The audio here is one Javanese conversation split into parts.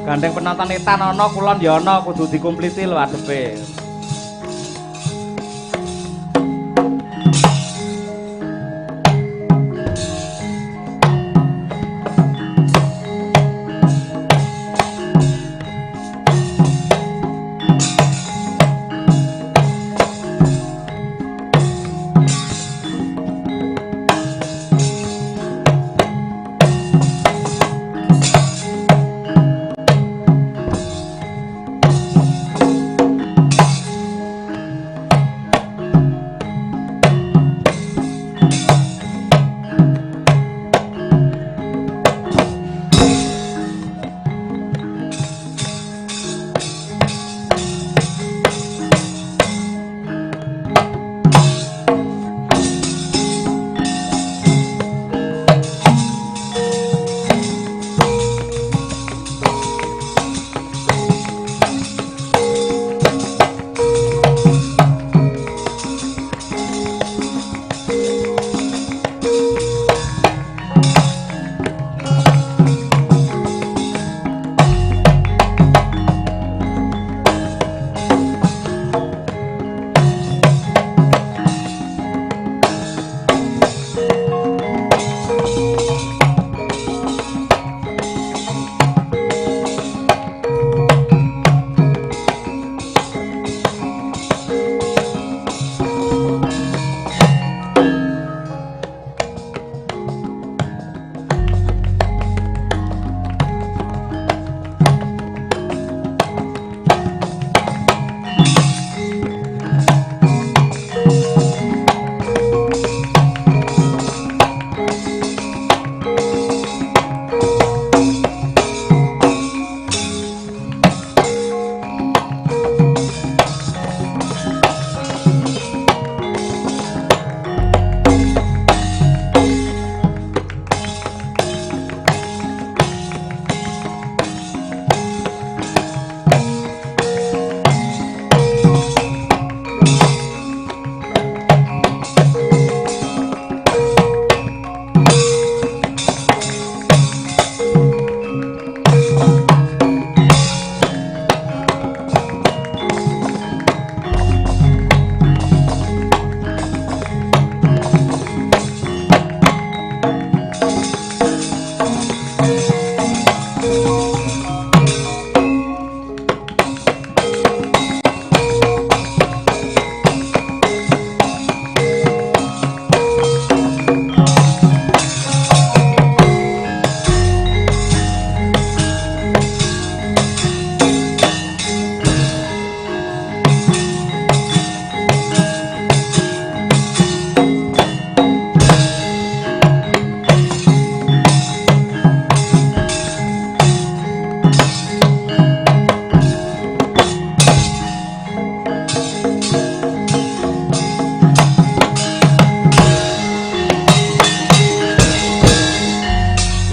Gandeng penonton etan ana kulon ya ana kudu dikumpliti lho adepe.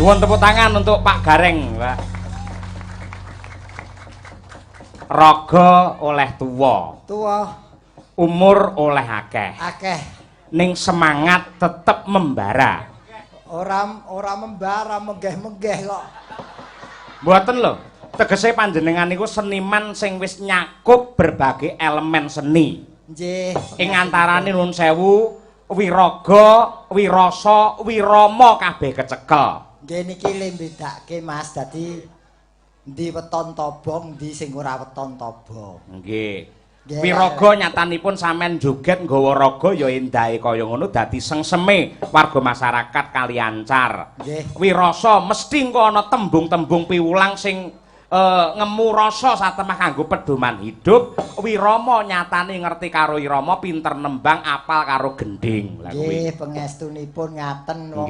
Nyuwun tepuk tangan untuk Pak Gareng, Pak. Raga oleh tuwa. Tuwa. Umur oleh akeh. Akeh. Ning semangat tetep membara. Ora membara, menggeh-menggeh kok. Mboten lho. Tegese panjenengan niku seniman sing wis nyakup berbagai elemen seni. Nggih. Ing antarane nuwun sewu, wiraga, wirasa, wirama kabeh kecekel. Nggih niki le mbedake Mas, dadi endi weton tobong, endi sing ora weton tobong. Nggih. Wiraga nyatanipun sampean joget nggawa raga ya endahe kaya ngono dadi sengseme warga masyarakat kaliancar. Nggih. Wirasa mesti engko ana tembung-tembung piwulang sing ngemu rasa satemah kanggo pedoman hidup. Wirama nyatane ngerti karo irama, pinter nembang, apal karo gendhing. Lah kuwi. Nggih, pangestunipun ngaten wong.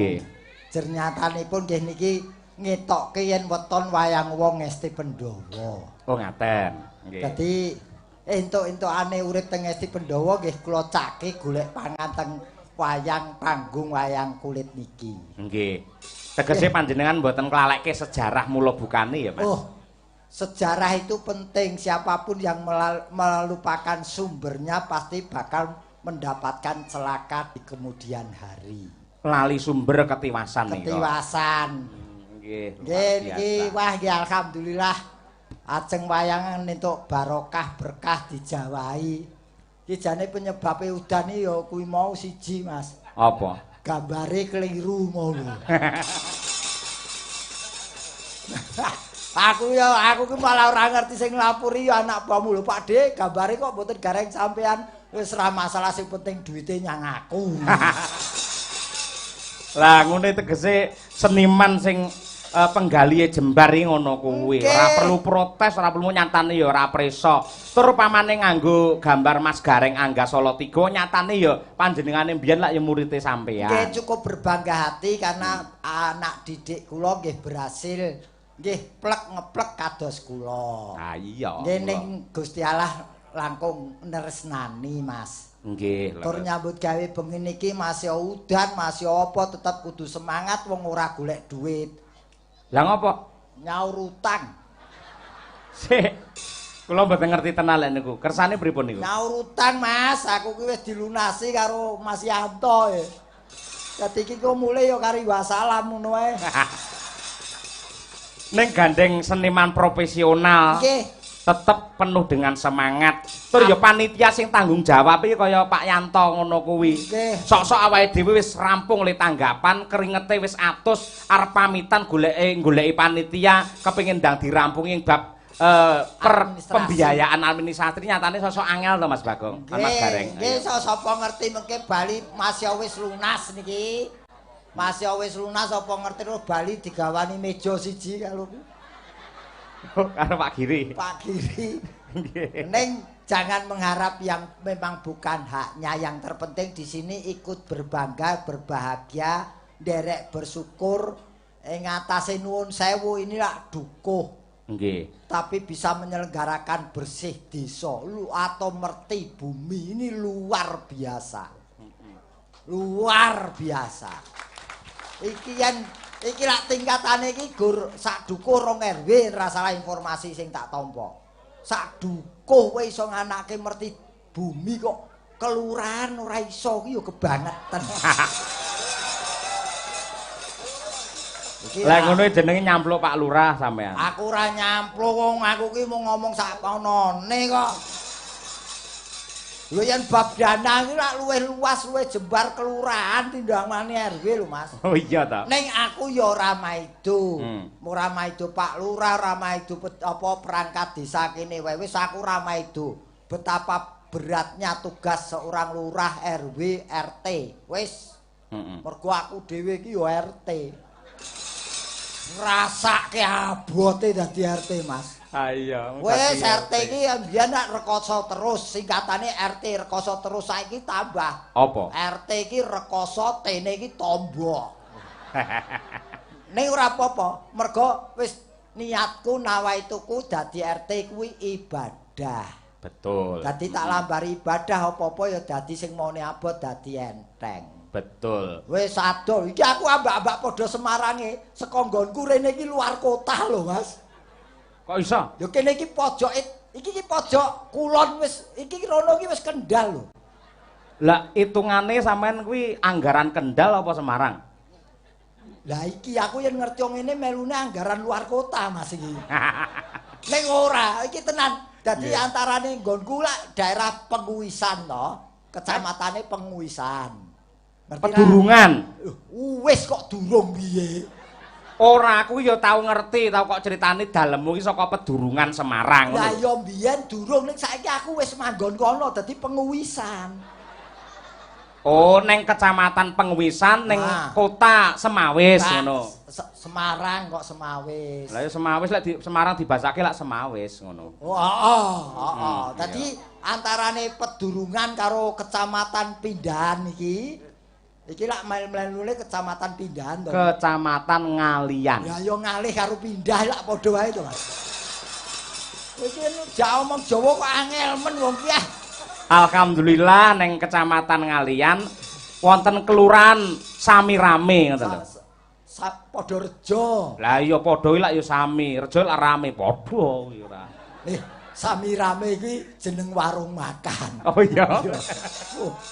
Jer nyatanipun nggih niki ngetokke yen weton wayang wong ngesti Pandhawa. Oh ngaten. Nggih. Dadi entuk-entukane urip teng Ngesti Pandhawa nggih kula cake golek pangan teng wayang panggung wayang kulit niki. Nggih. Tegese panjenengan mboten klalekke sejarah mula bukane ya, Mas. Oh. Sejarah itu penting, siapapun yang melupakan sumbernya pasti bakal mendapatkan celaka di kemudian hari. Lali sumber ketiwasan nika. Ketiwasan. Nggih. Nggih niki wah nggih alhamdulillah. Ajeng wayangan entuk barokah berkah dijawahi. Iki jane penyebabe udan iki ya kuwi mau siji, Mas. Apa? Gambare keliru mau lho. Aku ki malah ora ngerti sing nglapuri ya anak buahmu lho, Pak De, gambare kok mboten gareng sampean. Wis ora masalah, sing penting duwite nyang aku. Lah ngene tegese seniman sing penggalihe jembar iki ngono kuwi. Ora perlu protes, ora perlu nyatane ya ora presa. Tur pamane nganggo gambar Mas Gareng Angga Salatiga nyatane ya panjenengane mbiyen lak ya murite sampean. Nggih, cukup berbangga hati karena anak didik kula nggih berhasil nggih plek ngeplek kados kula. Ah iya. Nggih ning Gusti Allah langkung nresnani, Mas. Nggih. Tur nyambut gawe bengi niki masih udan, masih apa tetep kudu semangat wong ora golek duit. Lah ngopo? Nyaur utang. Sik. Kula mboten ngerti tenan lek niku. Kersane pripun niku? Nyaur utang, Mas. Aku ki wis dilunasi karo Mas Yanto. Dadi iki kok mulih ya kari wassalam ngono ae. Ning gandeng seniman profesional. Nggih. Tetep penuh dengan semangat. Tur ya panitia sing tanggung jawab iki kaya Pak Yanto ngono kuwi. Sok-sok awake dhewe wis rampung le tanggapan, keringete wis atus, arep pamitan goleki panitia kepengin ndang dirampungi bab pembiayaan administrasi nyatane sosok angel to Mas Bagong, Mas Gareng. Nggih, sapa ngerti mengke bali Mas ya wis lunas niki. Mas ya wis lunas apa ngerti terus bali digawani meja siji karo karo Pak Giri. Pak Giri. Neng jangan mengharap yang memang bukan haknya. Yang terpenting di sini ikut berbangga, berbahagia, nderek bersyukur ing atase nuwun sewu inilah dukuh. Nggih. Tapi bisa menyelenggarakan bersih desa lu atau merti bumi ini luar biasa. Luar biasa. Iki yen iki lak tingkatane iki gur sak dukuh rong RW ora salah informasi sing tak tampa. Sak dukuh kowe iso nganake merti bumi kok kelurahan ora iso ki ya kebangetan. Lah ngono jenenge nyampluk Pak Lurah sampean. Aku ora nyampluk wong aku ki mung ngomong sak onone kok. Lho yen bab dana iki lak luwih luas, luwih jembar kelurahan timbangane RW lho, Mas. Oh iya ta. Ning aku ya ora maido. Ora maido Pak Lurah, ora maido apa perangkat desa kene wae. Wis aku ora maido. Betapa beratnya tugas seorang lurah, RW, RT. Wis. Mergo aku dhewe iki ya RT. Ngrasake abote dadi RT, Mas. Ah iya. Wis RT iki mbiyen nak rekoso terus, singkatane RT rekoso terus saiki tambah. Apa? RT iki rekoso, T-ne iki tombo. Ning ora apa-apa, mergo wis niatku nawaituku dadi RT kuwi ibadah. Betul. Dadi tak lambari ibadah apa-apa ya dadi sing maune abot dadi enteng. Betul. Wis adoh, iki aku ambak-ambak padha Semarange, saka nggonku rene iki luar kota lho, Mas. Kok iso? Ya kene iki pojoke, iki iki pojok kulon wis, iki rono iki wis Kendal lho. Lah hitungane sampean kuwi anggaran Kendal apa Semarang? Lah iki aku yen ngerti ngene melune anggaran luar kota, Mas iki. Ning ora, iki tenan. Dadi antarane nggonku lak daerah Penguwisan to, kecamatane Penguwisan. Pedurungan. Wis kok durung piye? Ora, aku ya tau ngerti, tau kok critane dalemmu iki saka Pedurungan Semarang. Lah ya mbiyen durung, ning saiki aku wis manggon kono dadi Penguwisan. Oh, neng kecamatan Penguwisan neng kota Semawis ngono. Semarang kok Semawis. Lah ya Semawis lek di Semarang dibasake lak Semawis ngono. Oh, heeh, heeh. Dadi antarane Pedurungan karo kecamatan Pindahan iki. Iki lak mel-melune kecamatan Pindahan to. Kecamatan Ngaliyan. Ya ya ngalih karo pindah lak padha wae to, Mas. Iki jak omong Jawa kok angel men wong ki. Alhamdulillah neng kecamatan Ngaliyan wonten kelurahan Samirame ngoten lho. Padha rejo. Lah iya padha iki lak ya sami, rejo lak rame padha kuwi ora. Samirame iki jeneng warung makan. Oh iya.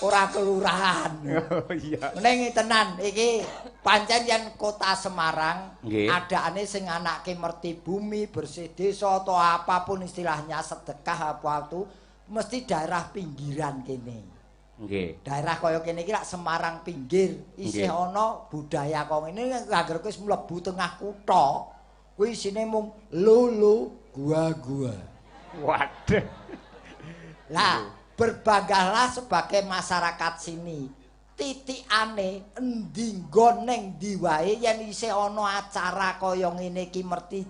Ora kelurahan. Oh iya. Ning tenan iki pancen yen kota Semarang adaane sing anake merti bumi, bersih desa atau apapun istilahnya sedekah apa itu mesti daerah pinggiran kene. Nggih. Daerah kaya kene iki lak Semarang pinggir, isih ana budaya kaya ngene anggere wis mlebu tengah kutha, kuwi isine mung lulu gua-gua. Waduh. Lah, berbanggalah sebagai masyarakat sini. Titikane endi nggon ning ndi wae yen isih ana acara kaya ngene iki merti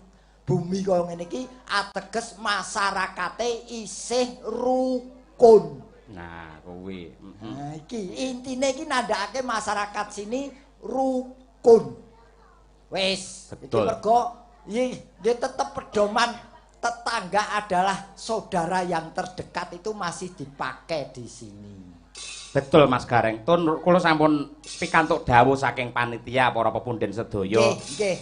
bumi kaya ngene iki ateges masyarakate isih rukun. Nah, kuwi. Nah, iki intine iki nandhakake masyarakat sini rukun. Wis, iki mergo nggih tetep pedoman tetangga adalah saudara yang terdekat itu masih dipakai di sini. Betul Mas Gareng. Tun kula sampun pikantuk dawuh saking panitia para pepunden sedaya.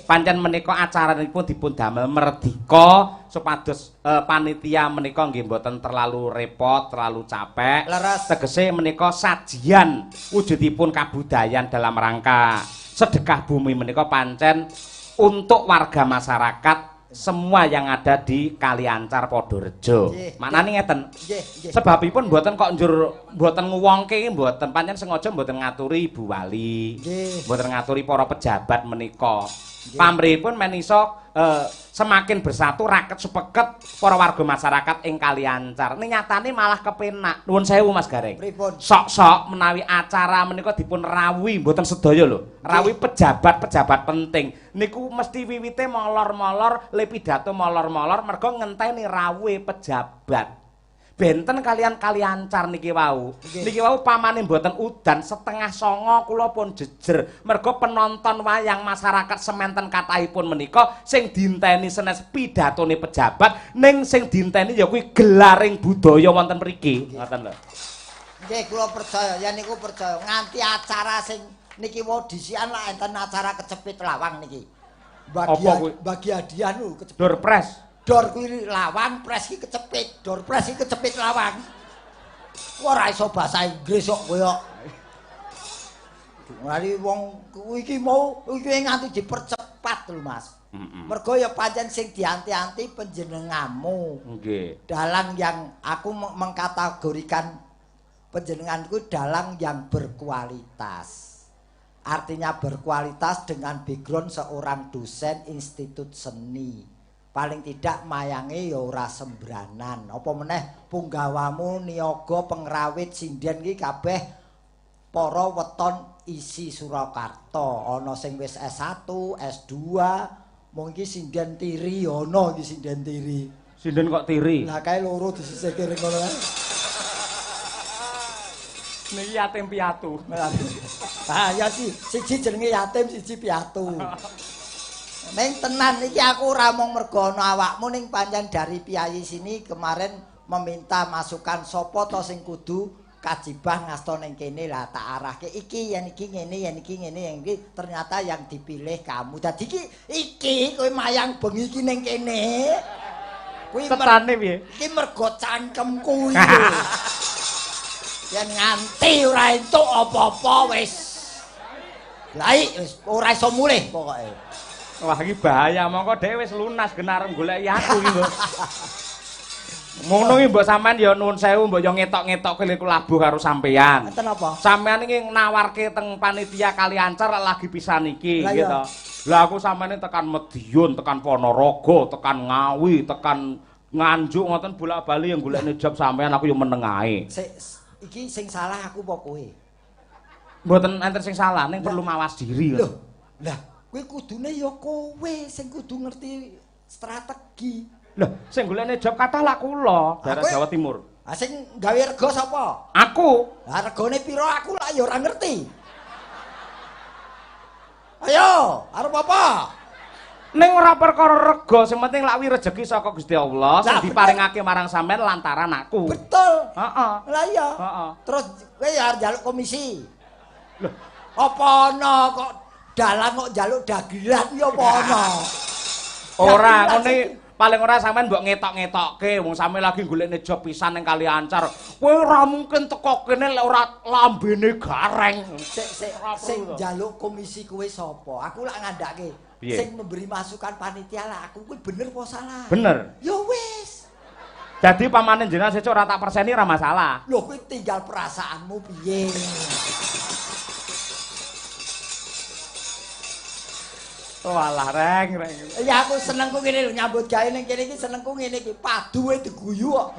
Pancen menika acaranipun dipun damel merdika supados panitia menika nggih mboten terlalu repot, terlalu capek. Leres. Tegese menika sajian wujudipun kabudayan dalam rangka sedekah bumi menika pancen untuk warga masyarakat semua yang ada di Kaliancar Podorejo. Maknane ngeten. Sebabipun mboten kok njur mboten nguwongke mboten, pancen sengaja mboten ngaturi Ibu Wali. Mboten ngaturi para pejabat menika. Pamrihipun men iso semakin bersatu raket sepeket para warga masyarakat ing Kaliancar. Ning nyatane malah kepenak. Nuwun sewu Mas Gareng. Sok-sok menawi acara menika dipun rawuhi mboten sedaya lho. Rawuhi pejabat-pejabat penting. Niku mesti wiwite molor-molor, le pidato molor-molor mergo ngenteni rawuhe pejabat. Benten kalian Kaliancar niki wau. Niki wau pamane mboten udan 8:30 kula pun jejer. Mergo penonton wayang masyarakat sementen kathahipun menika sing dinteni senes pidatone pejabat ning sing dinteni ya kuwi gelaring budaya wonten mriki. Ngoten lho. Nggih kula percaya, yen niku percaya nganti acara sing niki wau disikan lak enten acara kecepit lawang niki. Bagi hadiah lho kecepit. Door press. Dor kuwi lawang, pres iki kecepit, dor pres iki kecepit lawang. Ora iso bahasa Inggris kok kowe kok. Lha wong iki mau iki nganti dipercepat lho Mas. Mergo ya pancen sing dianti-anti panjenenganmu. Nggih. Dalang yang aku mengkategorikan panjenenganku dalang yang berkualitas. Artinya berkualitas dengan background seorang dosen institut seni. Paling tidak mayange ya ora sembranan. Apa meneh punggawamu niyaga pengrawit sinden iki kabeh para weton isi Surakarta. Ana sing wis S1, S2, mung iki sinden tiri ana iki sinden tiri. Sinden kok tiri? Lah kae loro disisihke ring kono kae. Niki yatim piatu. Ah ya siji jenenge yatim, siji piatu. Ning tenan iki aku ora mung mergo ana awakmu ning pancen dari piyayi sini kemarin meminta masukan sapa to sing kudu kajibah ngasta ning kene lah tak arahke iki yen iki ngene yen iki ngene yen iki ternyata yang dipilih kamu. Dadi iki iki kowe mayang bengi iki ning kene kuwi tetane piye? Iki mergo cangkemku iki. Yen nganti ora entuk apa-apa wis. Lah wis ora iso mulih pokoke. Wah iki bahaya mongko dhewe wis lunas genarem goleki aku iki, Mbok. Ngono iki mbok sampean ya nuwun sewu mbok ya ngetok-ngetokke lek labuh karo sampean. Enten apa? Sampean iki nawarke teng panitia Kaliancar lagi pisan iki gitu. Lah aku sampean tekan Madiun, tekan Ponorogo, tekan Ngawi, tekan Nganjuk ngoten bolak-bali yang golekne job sampean aku ya meneng ae. Sik iki sing salah aku apa kowe? Mboten enten sing salah ning perlu mawas diri. Lho, lah kuwi kudune ya kowe sing kudu ngerti strategi. Lho, sing golekne job kathah lak kula, daerah Jawa Timur. Ah sing gawe rega sapa? Aku. Lah regane pira aku lak ya ora ngerti. Ayo, arep apa? Ning ora perkara rega, sing penting lak wi rejeki saka Gusti Allah sing diparingake marang sampean lantaran aku. Betul. Heeh. Lah iya. Heeh. Terus kowe ya arep njaluk komisi. Lho, apa ana kok dalang kok njaluk dagelan ya apa ana? Ora, ngene Paling ora sampean mbok ngetok-ngetokke wong sampean lagi golekne job pisan ning Kaliancar. Kowe ora mungkin teko kene lek ora lambene gareng. Sik sik sing njaluk komisi kowe sapa? Aku lak ngandhake. Sing memberi masukan panitia lah aku kuwi bener apa salah? Bener. Ya wis. Dadi pamane jenengan sesuk ora tak perseni ora masalah. Lho kuwi tinggal perasaanmu piye. Walah reng reng. Ya aku senengku ngene lho nyambut gawe ning kene iki senengku ngene iki paduwe diguyu kok.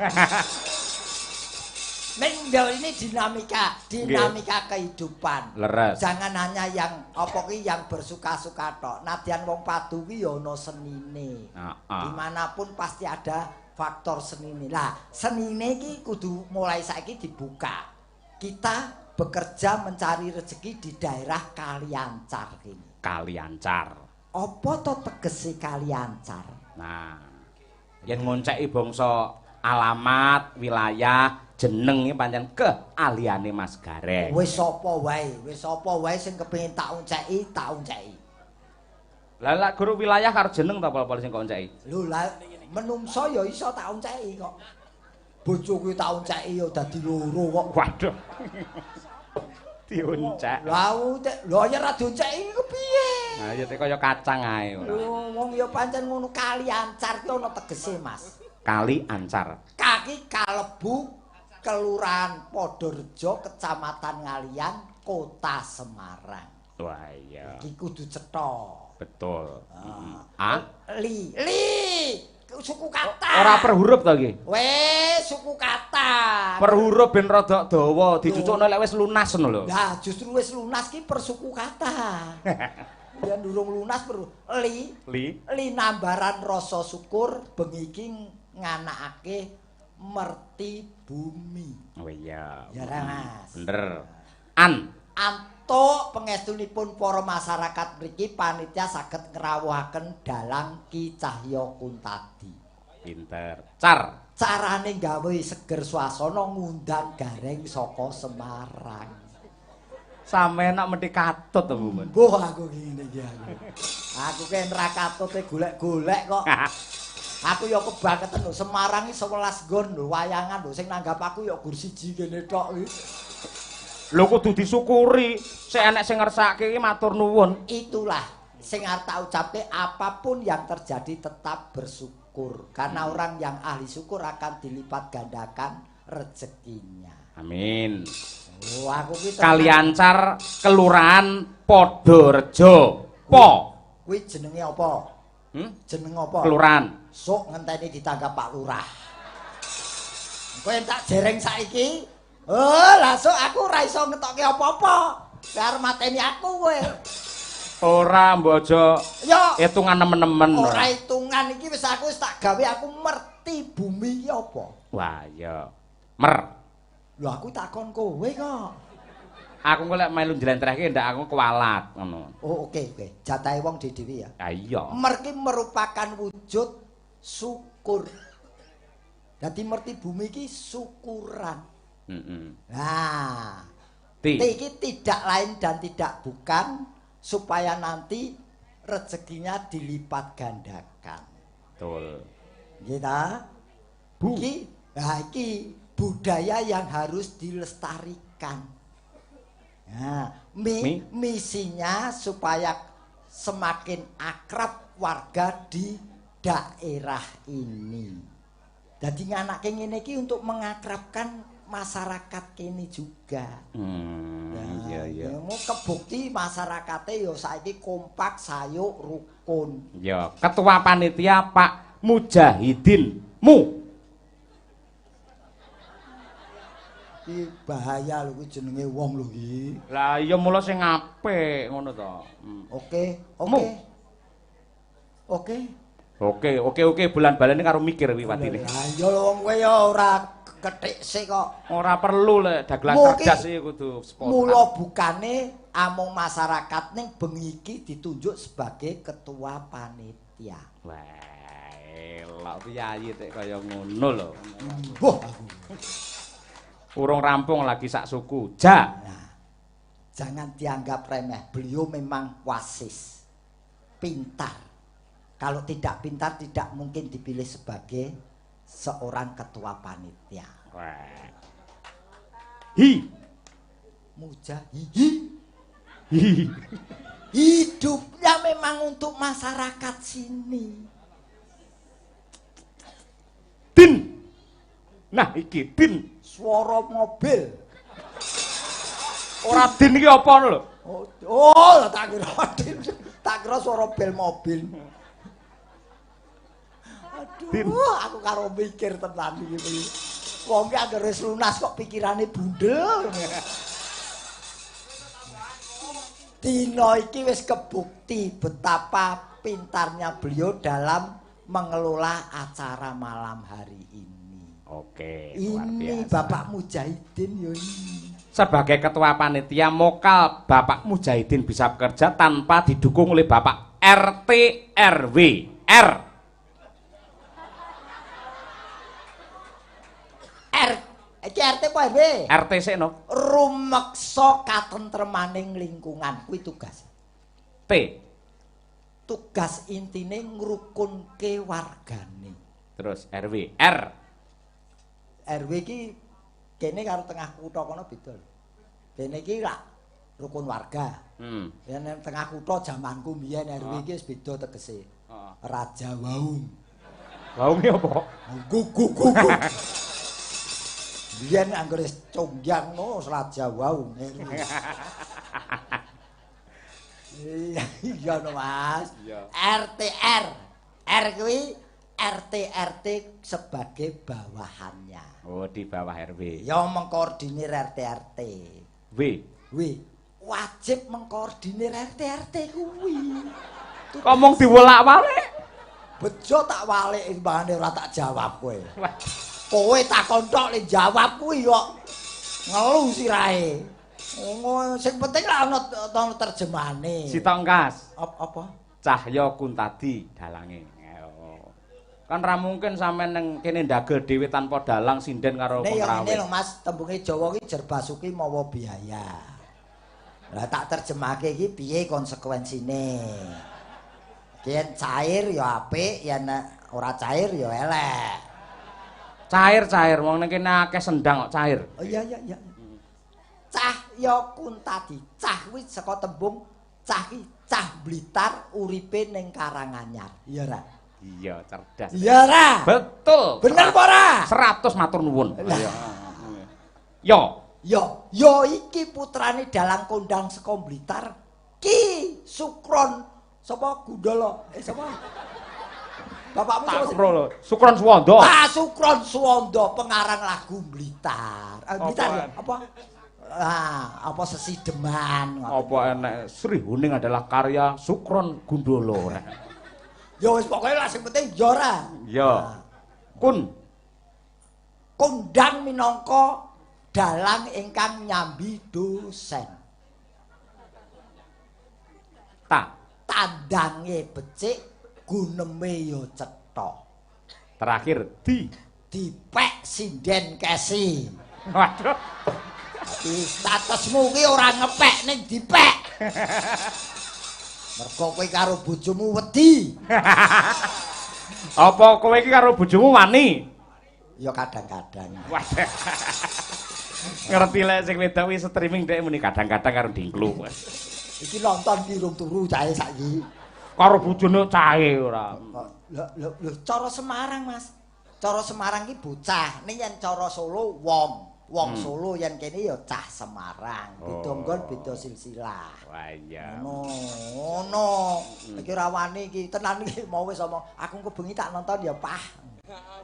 Ning ini dinamika, dinamika kehidupan. Leres. Jangan hanya yang apa ki yang bersuka-suka tok. Nadyan wong padu ki ya ana senine. Heeh. Dimanapun pasti ada faktor senine. Lah, senine iki kudu mulai saiki dibuka. Kita bekerja mencari rezeki di daerah Kaliancar ini. Kaliancar. Apa to tegese Kaliancar? Nah, yen ngonceki bangsa alamat, wilayah, jeneng iki pancen keahliane Mas Gareng. Wis sapa wae, wis sapa wae sing kepengin tak onceki, tak onceki. Lah lak guru wilayah karo jeneng ta pol-pol sing kok onceki? Lho lah menungso ya iso tak onceki kok. Bojoku tak onceki ya dadi loro kok. Waduh. Dioncek. Lah lho ya ora dionceki kepiye? Nah ya kaya kacang ae ora. Lho wong ya pancen ngono Kaliancar ki ana tegese Mas. Kaliancar. Kaki kalebu Kelurahan Podorejo, Kecamatan Ngaliyan, Kota Semarang. Wah iya. Iki kudu cetha. Betul. A li li suku kata. Ora per huruf to iki? Weh, suku kata. Per huruf ben rada dawa, dicucukno lek wis lunas ngono lho. Lah, justru wis lunas ki per suku kata. Yen durung lunas per li li linambaran rasa syukur bengi iki nganakake merti bumi. Oh iya. Ya ra, Mas. Bener. An antuk pengestunipun para masyarakat mriki panitia saged ngrawuhaken dalang Ki Cahya Kuntadi. Pinter. Car. Carane gawe seger swasana ngundang Gareng saka Semarang. Sampeyan nak mesti katut to, Bu. Mbuh aku ngene iki aku. Aku ki ora katute golek-golek kok. Aku ya kebangeten lho, Semarang iki 11 nggon lho wayangan lho sing nanggap aku ya gur siji kene tok iki. Lho kudu disyukuri, sik enek sing ngersake iki matur nuwun. Itulah sing arep tak ucapke, apapun yang terjadi tetap bersyukur. Karena orang yang ahli syukur akan dilipat gandakan rezekinya. Amin. Oh, aku ki Kaliancar Kelurahan Podorejo. Po. Kuwi jenenge apa? Jeneng apa? Kelurahan. Sok ngenteni ditanggap Pak Lurah. Engko yen tak jereng saiki, oh, lah sok aku ora iso ngetokke apa-apa. Arep mateni aku kowe. Ora mbok aja ya hitungan nemen-nemen. Ora hitungan iki wis aku wis tak gawe aku merti bumi iki apa. Wah iya. Mer. Lho aku takon kowe kok. Aku engko lek melu njlentrehke ndak aku kualat ngono. Oh oke oke. Jatahe wong dhewe ya. Ha iya. Mer ki merupakan wujud syukur. Dadi merti bumi iki syukuran. Nah, T iki tidak lain dan tidak bukan supaya nanti rezekinya dilipat gandakan. Betul. Nggih ta? Bu. Iki, nah iki budaya yang harus dilestarikan. Nah, misinya supaya semakin akrab warga di daerah ini. Jadi nganake ngene iki untuk mengakrabkan masyarakat kene juga. Iya iya. Mau kebukti masyarakate ya saiki kompak, sayuk, rukun. Ya, ketua panitia Pak Mujahidin Mu. Iki bahaya lho kuwi jenenge wong lho iki. Lah iya mula sing apik ngono to. Oke, oke. Oke. Oke, oke, oke, bulan balene karo mikir kuwi watine. Lah iya lho wong kowe ya ora kethik sik kok. Ora perlu lek dagelan cerdas iki kudu spontan. Mula bukane amung masyarakat ning bengi iki ditunjuk sebagai ketua panitia. Wah, elok piyayi tek kaya ngono lho. Mbuh aku. Urung rampung lagi sak suku. Ja. Nah, jangan dianggap remeh. Beliau memang wasis. Pintar. Kalau tidak pintar tidak mungkin dipilih sebagai seorang ketua panitia. Wah. Hi. Mujahihi. Hi. Hidupnya memang untuk masyarakat sini. Din. Nah, iki din. Suara mobil. Ora din iki apa lho? Oh, tak kira din. Tak kira suara bel mobil. Aduh, aku karo mikir tenan iki. Wong ki anggere wis lunas kok pikirane bundel. Dina iki wis kebukti betapa pintarnya beliau dalam mengelola acara malam hari ini. Oke, luar Ini biasa. Bapak Mujahidin yo ini. Sebagai ketua panitia mokal Bapak Mujahidin bisa bekerja tanpa didukung oleh Bapak RT RW R. R iki RT apa RW? RT sik no. Rumeksa katentremaning lingkungan kuwi tugas. T. Tugas intine ngrukunke wargane. Terus RW R. RW iki kene karo tengah kutha kono beda lho. Kene iki lak rukun warga. Yen nang tengah kutha jamanku mbiyen RW iki wis beda tegese. Raja Waung. Waung iki apa? Gugu gugu. Biyen anggere wis congyang no Raja Waung. Iya iya no Mas. RTR. R kuwi RT RT sebagai bawahannya. Oh, di bawah RW. Ya mengkoordinir RT RT. W. W wajib mengkoordinir RT RT kuwi. Ngomong diwolak-walik. Bejo tak walik mbahane ora tak jawab kowe. Kowe takon tok le jawab kuwi kok ngelu sirahe. Ngono sing penting lah ana terjemahane. Sitok engkas. Apa? Cahya Kuntadi dalange. Kan ra mungkin sampean nang kene ndagel dhewe tanpa dalang sinden karo pengrawit. Nek ngene lho Mas, tembunge Jawa ki jerbasuki mawa biaya. Lah tak terjemahke iki piye konsekuensine. Yen cair ya apik, yen ora cair ya elek. Cair-cair wong ning kene akeh sendang kok cair. Oh iya iya iya. Cahya Kuntadi, cah kuwi saka tembung cah ki cah Blitar uripe ning Karanganyar. Iya ra? Iya, cerdas. Iya ra? Betul. Bener apa ora? 100 matur nuwun. Iya. Yo. Yo, yo iki putrane dalang kondang saka Blitar Ki Sukron sapa Gundala? Sapa? Bapakmu sapa? Sukron Suwondo. Ah, Sukron Suwondo pengarang lagu Blitar. Blitar ya? Apa? Ah, apa sesideman. Apa enek Sri Huning adalah karya Sukron Gundala. Ya wis pokoke lah sing penting ya ora. Ya. Kun kondang minangka dalang ingkang nyambi dosen. Ta tandange becik guneme ya cetha. Terakhir di dipek sinden kesi. Waduh. Di statusmu ki ora ngepek ning dipek. Mergo kowe karo bojomu wedi. Apa kowe iki karo bojomu wani? Ya kadang-kadang. Waduh. Ngerti lek sing wedok kuwi streaming dhek muni kadang-kadang karo dingklu. Iki nonton ki rung turu cahe saiki. Karo bojone cahe ora. Lho lho cara Semarang, Mas. Cara Semarang ki bocah, ning yen cara Solo wong. Wong Solo yen kene ya cah Semarang. Beda nggon beda silsilah. Wah iya. Ngono. Iki ora wani iki tenan iki mau wis omong aku engko bengi tak nonton ya pah.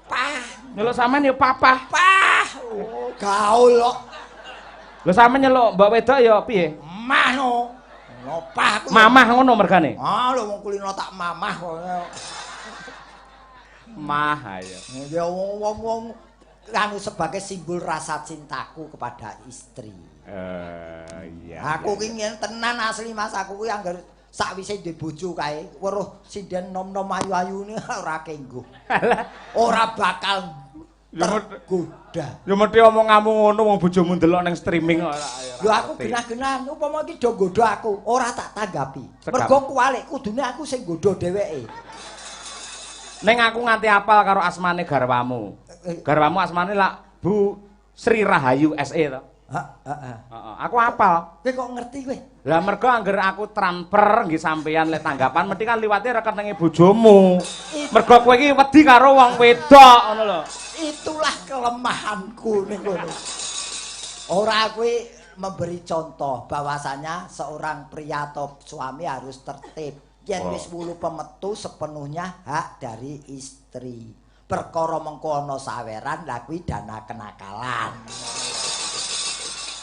Pah. Nyeluk sampean ya papah. Pah. Oh, gaul kok. Lho sampean nyeluk mbok wedok ya piye? Mah no. No pah aku. Mamah ngono mergane. Ah lho wong kulino tak mamah kok. Mah ayo. Ya wong-wong anu sebagai simbol rasa cintaku kepada istri. Iya. Aku ki tenan asli Mas, aku ki anggar sakwise duwe bojo kae weruh sinden nom-nom ayu-ayune ora kenggo. Ora bakal tergoda. Ya mesti omonganmu ngono wong bojomu ndelok ning streaming kok ora. Lho aku genah-genahan upama iki do nggodha aku, ora tak tanggapi. Mergo kuwalik kudune aku sing nggodha dheweke. Ning aku nganti apal karo asmane garwamu. Garwamu asmane lak Bu Sri Rahayu SE to. Heeh. Heeh, aku apal. Kowe kok ngerti kowe? Lah mergo angger aku transfer nggih sampeyan lek tanggapan mesti kan liwate rekeninge bojomu. Mergo kowe iki wedi karo wong wedok ngono lho. Itulah kelemahanku ning kono. Ora kowe memberi contoh bahwasanya seorang pria atau suami harus tertib. Yen wis wulu pemetu sepenuhnya hak dari istri. Perkara mengko ana saweran lha kuwi dana kenakalan.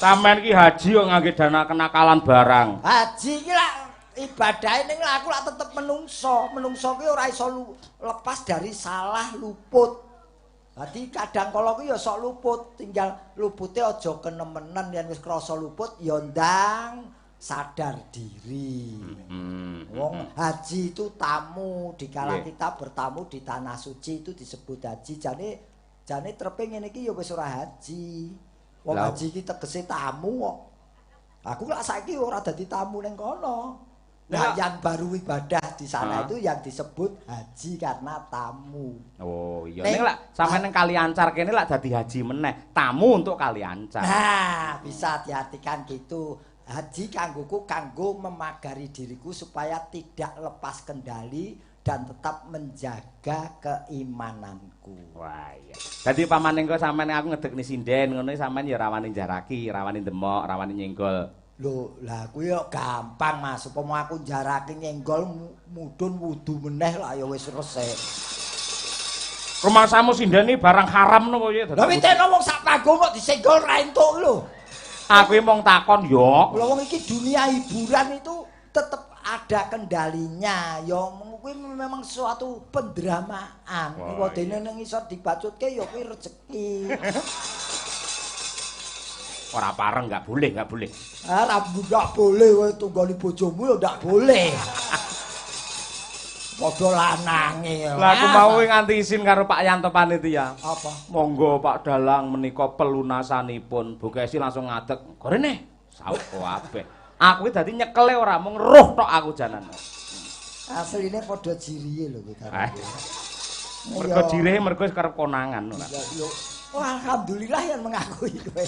Sampeyan iki haji kok ngangge dana kenakalan barang. Haji iki lak ibadahe ning aku lak tetep menungso. Menungso kuwi ora iso lepas dari salah luput. Dadi kadang kala kuwi ya sok luput, tinggal lupute aja kenemenen, yen wis krasa luput ya ndang sadar diri. Wong haji itu tamu, dikala kita bertamu di tanah suci itu disebut haji. Jane trepe ngene iki ya wis ora haji. Wong haji iki tegese tamu kok. Aku lak saiki ora dadi tamu ning kono. Nah, yang baru ibadah di sana itu yang disebut haji karena tamu. Oh iya. Ning lak sampeyan ning Kali Ancar kene lak dadi haji meneh, tamu untuk Kali Ancar. Nah, bisa diartikan gitu. Haji kanggoku kanggo memagari diriku supaya tidak lepas kendali dan tetap menjaga keimananku. Wah iya. Dadi pamane engko sampeyan aku ngedekni sinden ngono sampeyan ya rawani njaraki, rawani demok, rawani nyenggol. Lho, lah kuwi yo gampang Mas. Upama aku njaraki nyenggol mudhun wudu meneh lah ya wis resik. Rumangsamu sinden iki barang haram nopo piye? Lah witeno wong sak panggung kok disenggol ra entuk lho. Aku mung takon yo. Lha wong iki dunia hiburan itu tetep ada kendalinya. Ya kuwi memang suatu pendramaan. Wadene ning iso dibacutke ya kuwi rezeki. Ora pareng enggak boleh, enggak boleh. Ah, nggak boleh kowe tunggoni bojomu ya ndak boleh. Padha lanange. Lah aku mau nganti isin karo Pak Yanto panitia. Apa? Monggo Pak Dalang menika pelunasanipun. Bu Kesi langsung ngadeg. Gorene saut kabeh. Aku iki dadi nyekele ora mung roh tok aku janan. Asline padha jirihe lho kowe karo. Mergo jirihe mergo wis kerep konangan ora. Oh, alhamdulillah yang mengakui kowe.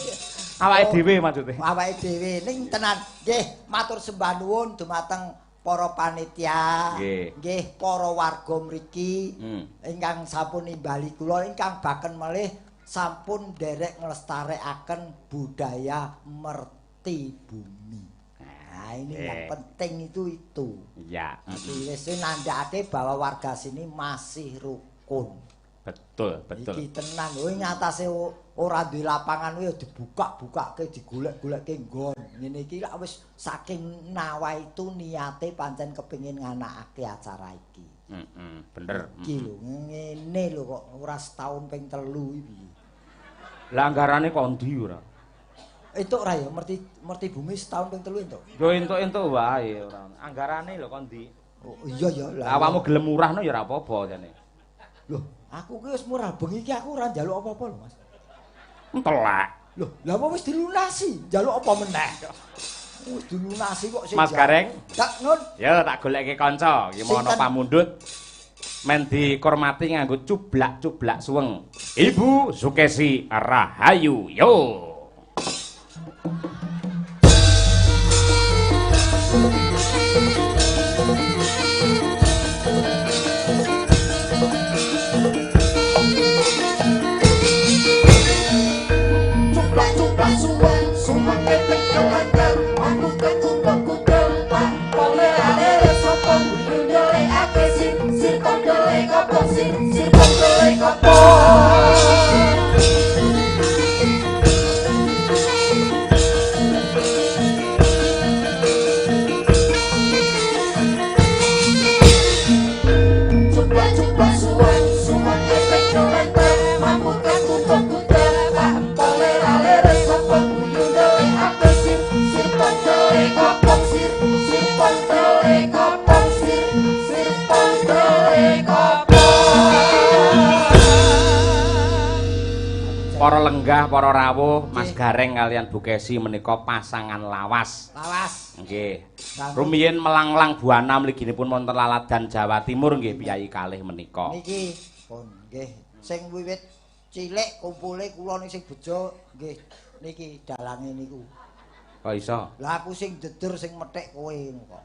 Awake dhewe maksude. Awake dhewe ning tenan. Nggih, matur sembah nuwun dumateng para panitia. Nggih, para warga mriki ingkang sampun nimbali kula ingkang baken melih sampun nderek nglestarekaken budaya merti bumi. Nah, ini yang penting itu. Iya. Wis nandhakake bahwa warga sini masih rukun. Betul, betul. Iki tenan kowe ngatasé ora duwe lapangan kuwi ya dibuka-bukake, digolek-golekke nggon. Ngene iki lak wis saking nawaitu niate pancen kepengin nganakake acara iki. Heeh, bener. Iki lho ngene lho kok ora setahun ping 3 iki piye. Lah anggarane kok ndi ora? Entuk ora ya merti bumi setahun ping 3 entuk. Yo entuk-entuk wae ora. Anggarane lho kok ndi? Oh iya ya. Lah awakmu gelem murahno ya ora apa-apa jane. Loh, aku ki wis murah bengi iki aku ora njaluk apa-apa lho, Mas. Entelek. Loh, lha apa wis dilunasi? Njaluk apa meneh? Wis dilunasi kok sing. Mas Gareng. Tak nun. Ya tak goleke kanca, iki mau ana pamundhut. Men dikormati nganggo cublak-cublak suweng. Ibu Sukesi Rahayu. Yo. Para lenggah, para rawuh, Mas Mas Gareng kalian Bu Kesi menika pasangan lawas. Lawas. Nggih. Rumiyin melanglang buana mliginipun wonten Laladan Jawa Timur nggih piyayi kalih menika. Niki pun nggih sing wiwit cilik kumpule kula ning sing bejo nggih niki dalange niku. Kok iso? Lah aku sing deder sing methik kowe ngono kok.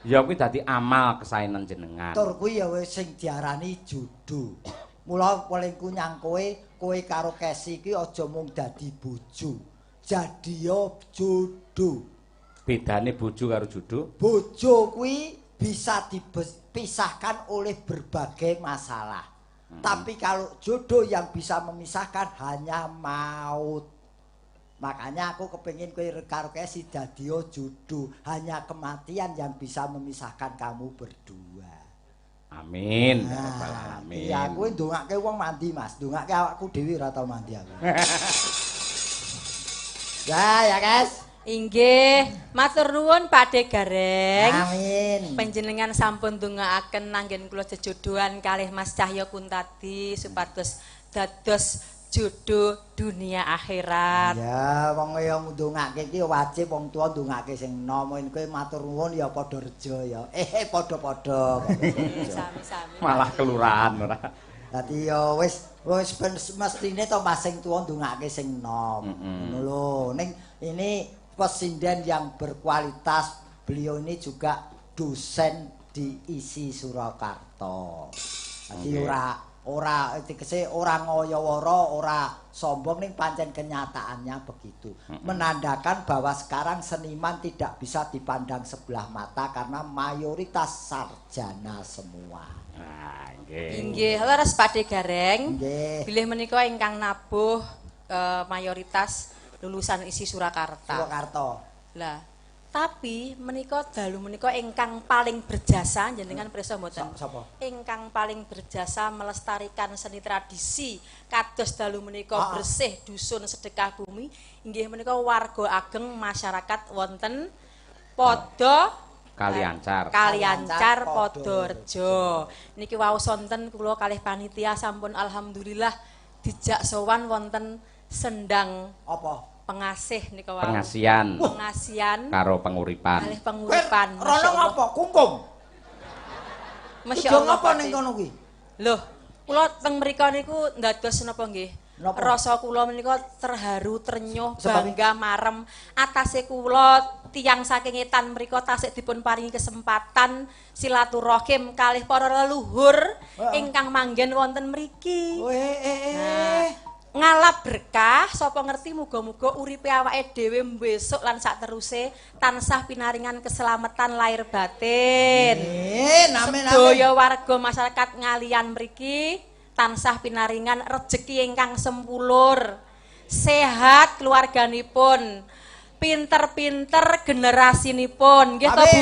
Ya kuwi dadi amal kesaenan jenengan. Tur kuwi ya wis sing diarani jodoh. Mula welingku nyang kowe, kowe karo Kesi iki aja mung dadi bojo. Jadiya jodoh. Bedane bojo karo jodoh? Bojo kuwi bisa dipisahkan oleh berbagai masalah. Tapi kalau jodoh yang bisa memisahkan hanya maut. Makanya aku kepengin kowe karo Kesi dadiya jodoh, hanya kematian yang bisa memisahkan kamu berdua. Amin. Ya rabbal alamin. Iya, kowe ndongake wong mandi, Mas. Ndongake awakku dhewe ora tau mandi aku. Ya, ya, Guys. Inggih, matur nuwun Pakde Gareng. Amin. Panjenengan sampun ndongaaken anggen kula jejodohan kalih Mas Cahya Kuntadi supados dados jodoh dunia akhirat. Ya, wong ya ndongake iki wajib wong tuwa ndongake sing enom. Kowe matur nuwun ya padha reja ya. Padha-padha. Sami-sami. Malah kelurahan ora. Dadi ya wis wis mestine to Mas sing tuwa ndongake sing enom. Ngono lho. Ning ini pesinden yang berkualitas, beliau ini juga dosen di ISI Surakarta. Dadi ora tegese ora ngoyoworo, ora sombong, ning pancen kenyataannya begitu. Menandakan bahwa sekarang seniman tidak bisa dipandang sebelah mata karena mayoritas sarjana semua. Ah, nggih. Inggih, leres Pakde Gareng. Nggih. Bilih menika ingkang nabuh mayoritas lulusan ISI Surakarta. Surakarta. Lah, tapi menika dalu menika ingkang paling berjasa jenengan pirsa mboten? Sapa? Ingkang paling berjasa melestarikan seni tradisi kados dalu menika bersih dusun sedekah bumi inggih menika warga ageng masyarakat wonten Podo Kaliancar. Kaliancar Podorejo. Niki wau sonten kula kalih panitia sampun alhamdulillah dijak sowan wonten sendang apa? Pengasih nika wau. Pengasian. Pengasian karo penguripan. Kalih penguripan. Rono ngapa? Kungkum. Masya Allah. Ngapa ning kono kuwi? Loh, kula teng mriku niku ndados napa nggih? Rasa kula menika terharu, trenyuh, bangga, marem. Atase kula tiyang saking etan mriku tasik dipun paringi kesempatan silaturahim kalih para leluhur ingkang manggen wonten mriki. Nah, ngalap berkah, sapa ngerti muga-muga uripe awake dhewe besok lan sakteruse tansah pinaringan keselamatan lahir batin. Amin, amin. Sedaya warga masyarakat Ngaliyan mriki tansah pinaringan rejeki ingkang sempulur, sehat keluarganipun, pinter-pinter generasinipun. Nggih to, Bu?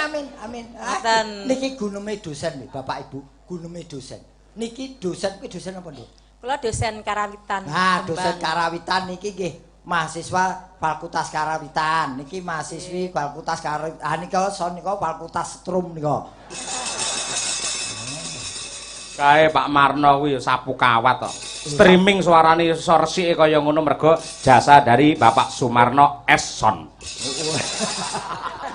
Amin, amin, amin. Niki guneme dosen nggih, Bapak Ibu, guneme dosen. Niki dosen kuwi dosen apa, Nduk? Kula dosen Karawitan. Nah, dosen Karawitan niki nggih mahasiswa Fakultas Karawitan, niki mahasiswi Fakultas Karawitan. Ah nika son nika Fakultas Setrum nika. Kae Pak Marno kuwi ya sapu kawat to. Streaming suarane iso resike kaya ngono mergo jasa dari Bapak Sumarno S-Son.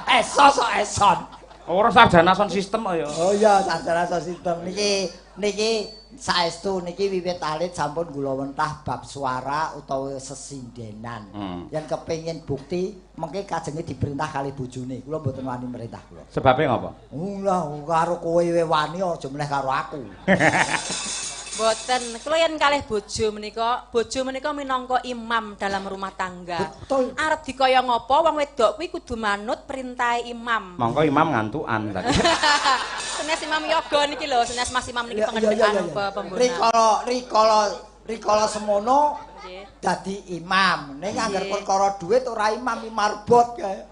Eso sok Eson. Ora sarjana sound system kok ya. Oh iya, sarjana sound system niki niki saestu niki wiwit alit sampun gulawentah bab suara utawa sesindenan. Yen kepengin bukti mengke kajenge diperintah kali bojone. Kula mboten wani merintah kula. Sebabe ngopo? Lah karo kowe wani aja meneh karo aku. Mboten, kula yen kalih bojo menika minangka imam dalam rumah tangga. Betul. Arep dikaya ngapa wong wedok kuwi kudu manut perintahe imam. Mongko imam ngantukan tadi. Senes Imam Yoga niki lho, senes Mas Imam niki pengendikan pembonan. Rikala semono dadi imam. Ning angger perkara dhuwit ora imam marbot kae.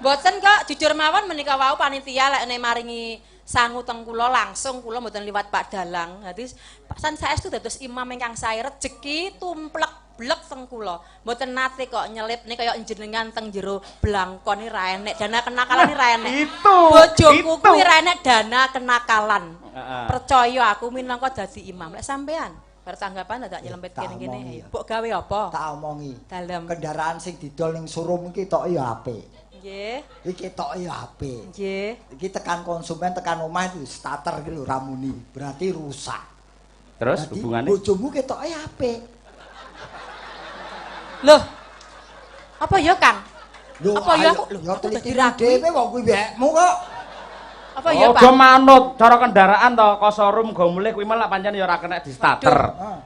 Mboten kok, jujur mawon menika wau panitia lek maringi sangu teng kula langsung kula mboten liwat Pak Dalang. Dadi san saestu dados imam ingkang sae rejeki tumplek blek teng kula. Mboten nate kok nyelipne kaya njenengan teng jero blangkon iki ra enek dana kenakalan iki ra enek. Itu. Bojoku kuwi ra enek dana kenakalan. Percaya aku minangka dadi imam. Lek sampean? Bar tanggapan dadak nyelempit kene-kene. Mbok gawe apa? Tak omongi. Dalem. Kendaraan sing didol ning showroom iki tok ya apik. Nggih. Iki tok ya apik. Nggih. Iki tekan konsumen tekan omah itu starter iki lho ramuni, berarti rusak. Terus hubungane? Bojomu ketoke apik. Loh. Apa ya, Kang? Lho, apa ya aku? Ya teliti dhewe wong kuwi wekmu kok. Apa ya, Pak? Aja manut cara kendaraan to, ko showroom go mulih kuwi malah pancen ya ora kena di starter.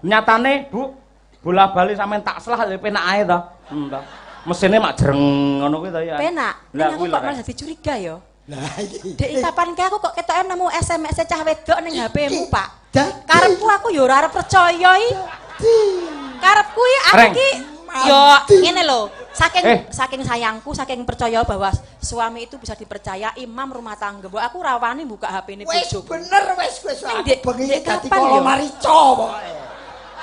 Nyatane, Bu, bola-bali sampean tak selah ya penak ae to. To. Mesine mak jreng ngono kuwi to ya. Penak. Lah aku kok malah dadi curiga ya. Lah iki. Dek kapan kae aku kok ketoke nemu SMS cah wedok ning HP-mu, Pak. Karepku aku ya ora arep percaya iki. Karepku iki aku iki ya ngene lho, saking sayangku, saking percaya bahwa suami itu bisa dipercaya, imam rumah tangga. Mbok aku ora wani buka HP-ne bojoku. Wis bener wis wis aku bengi dadi kala marica pokoke.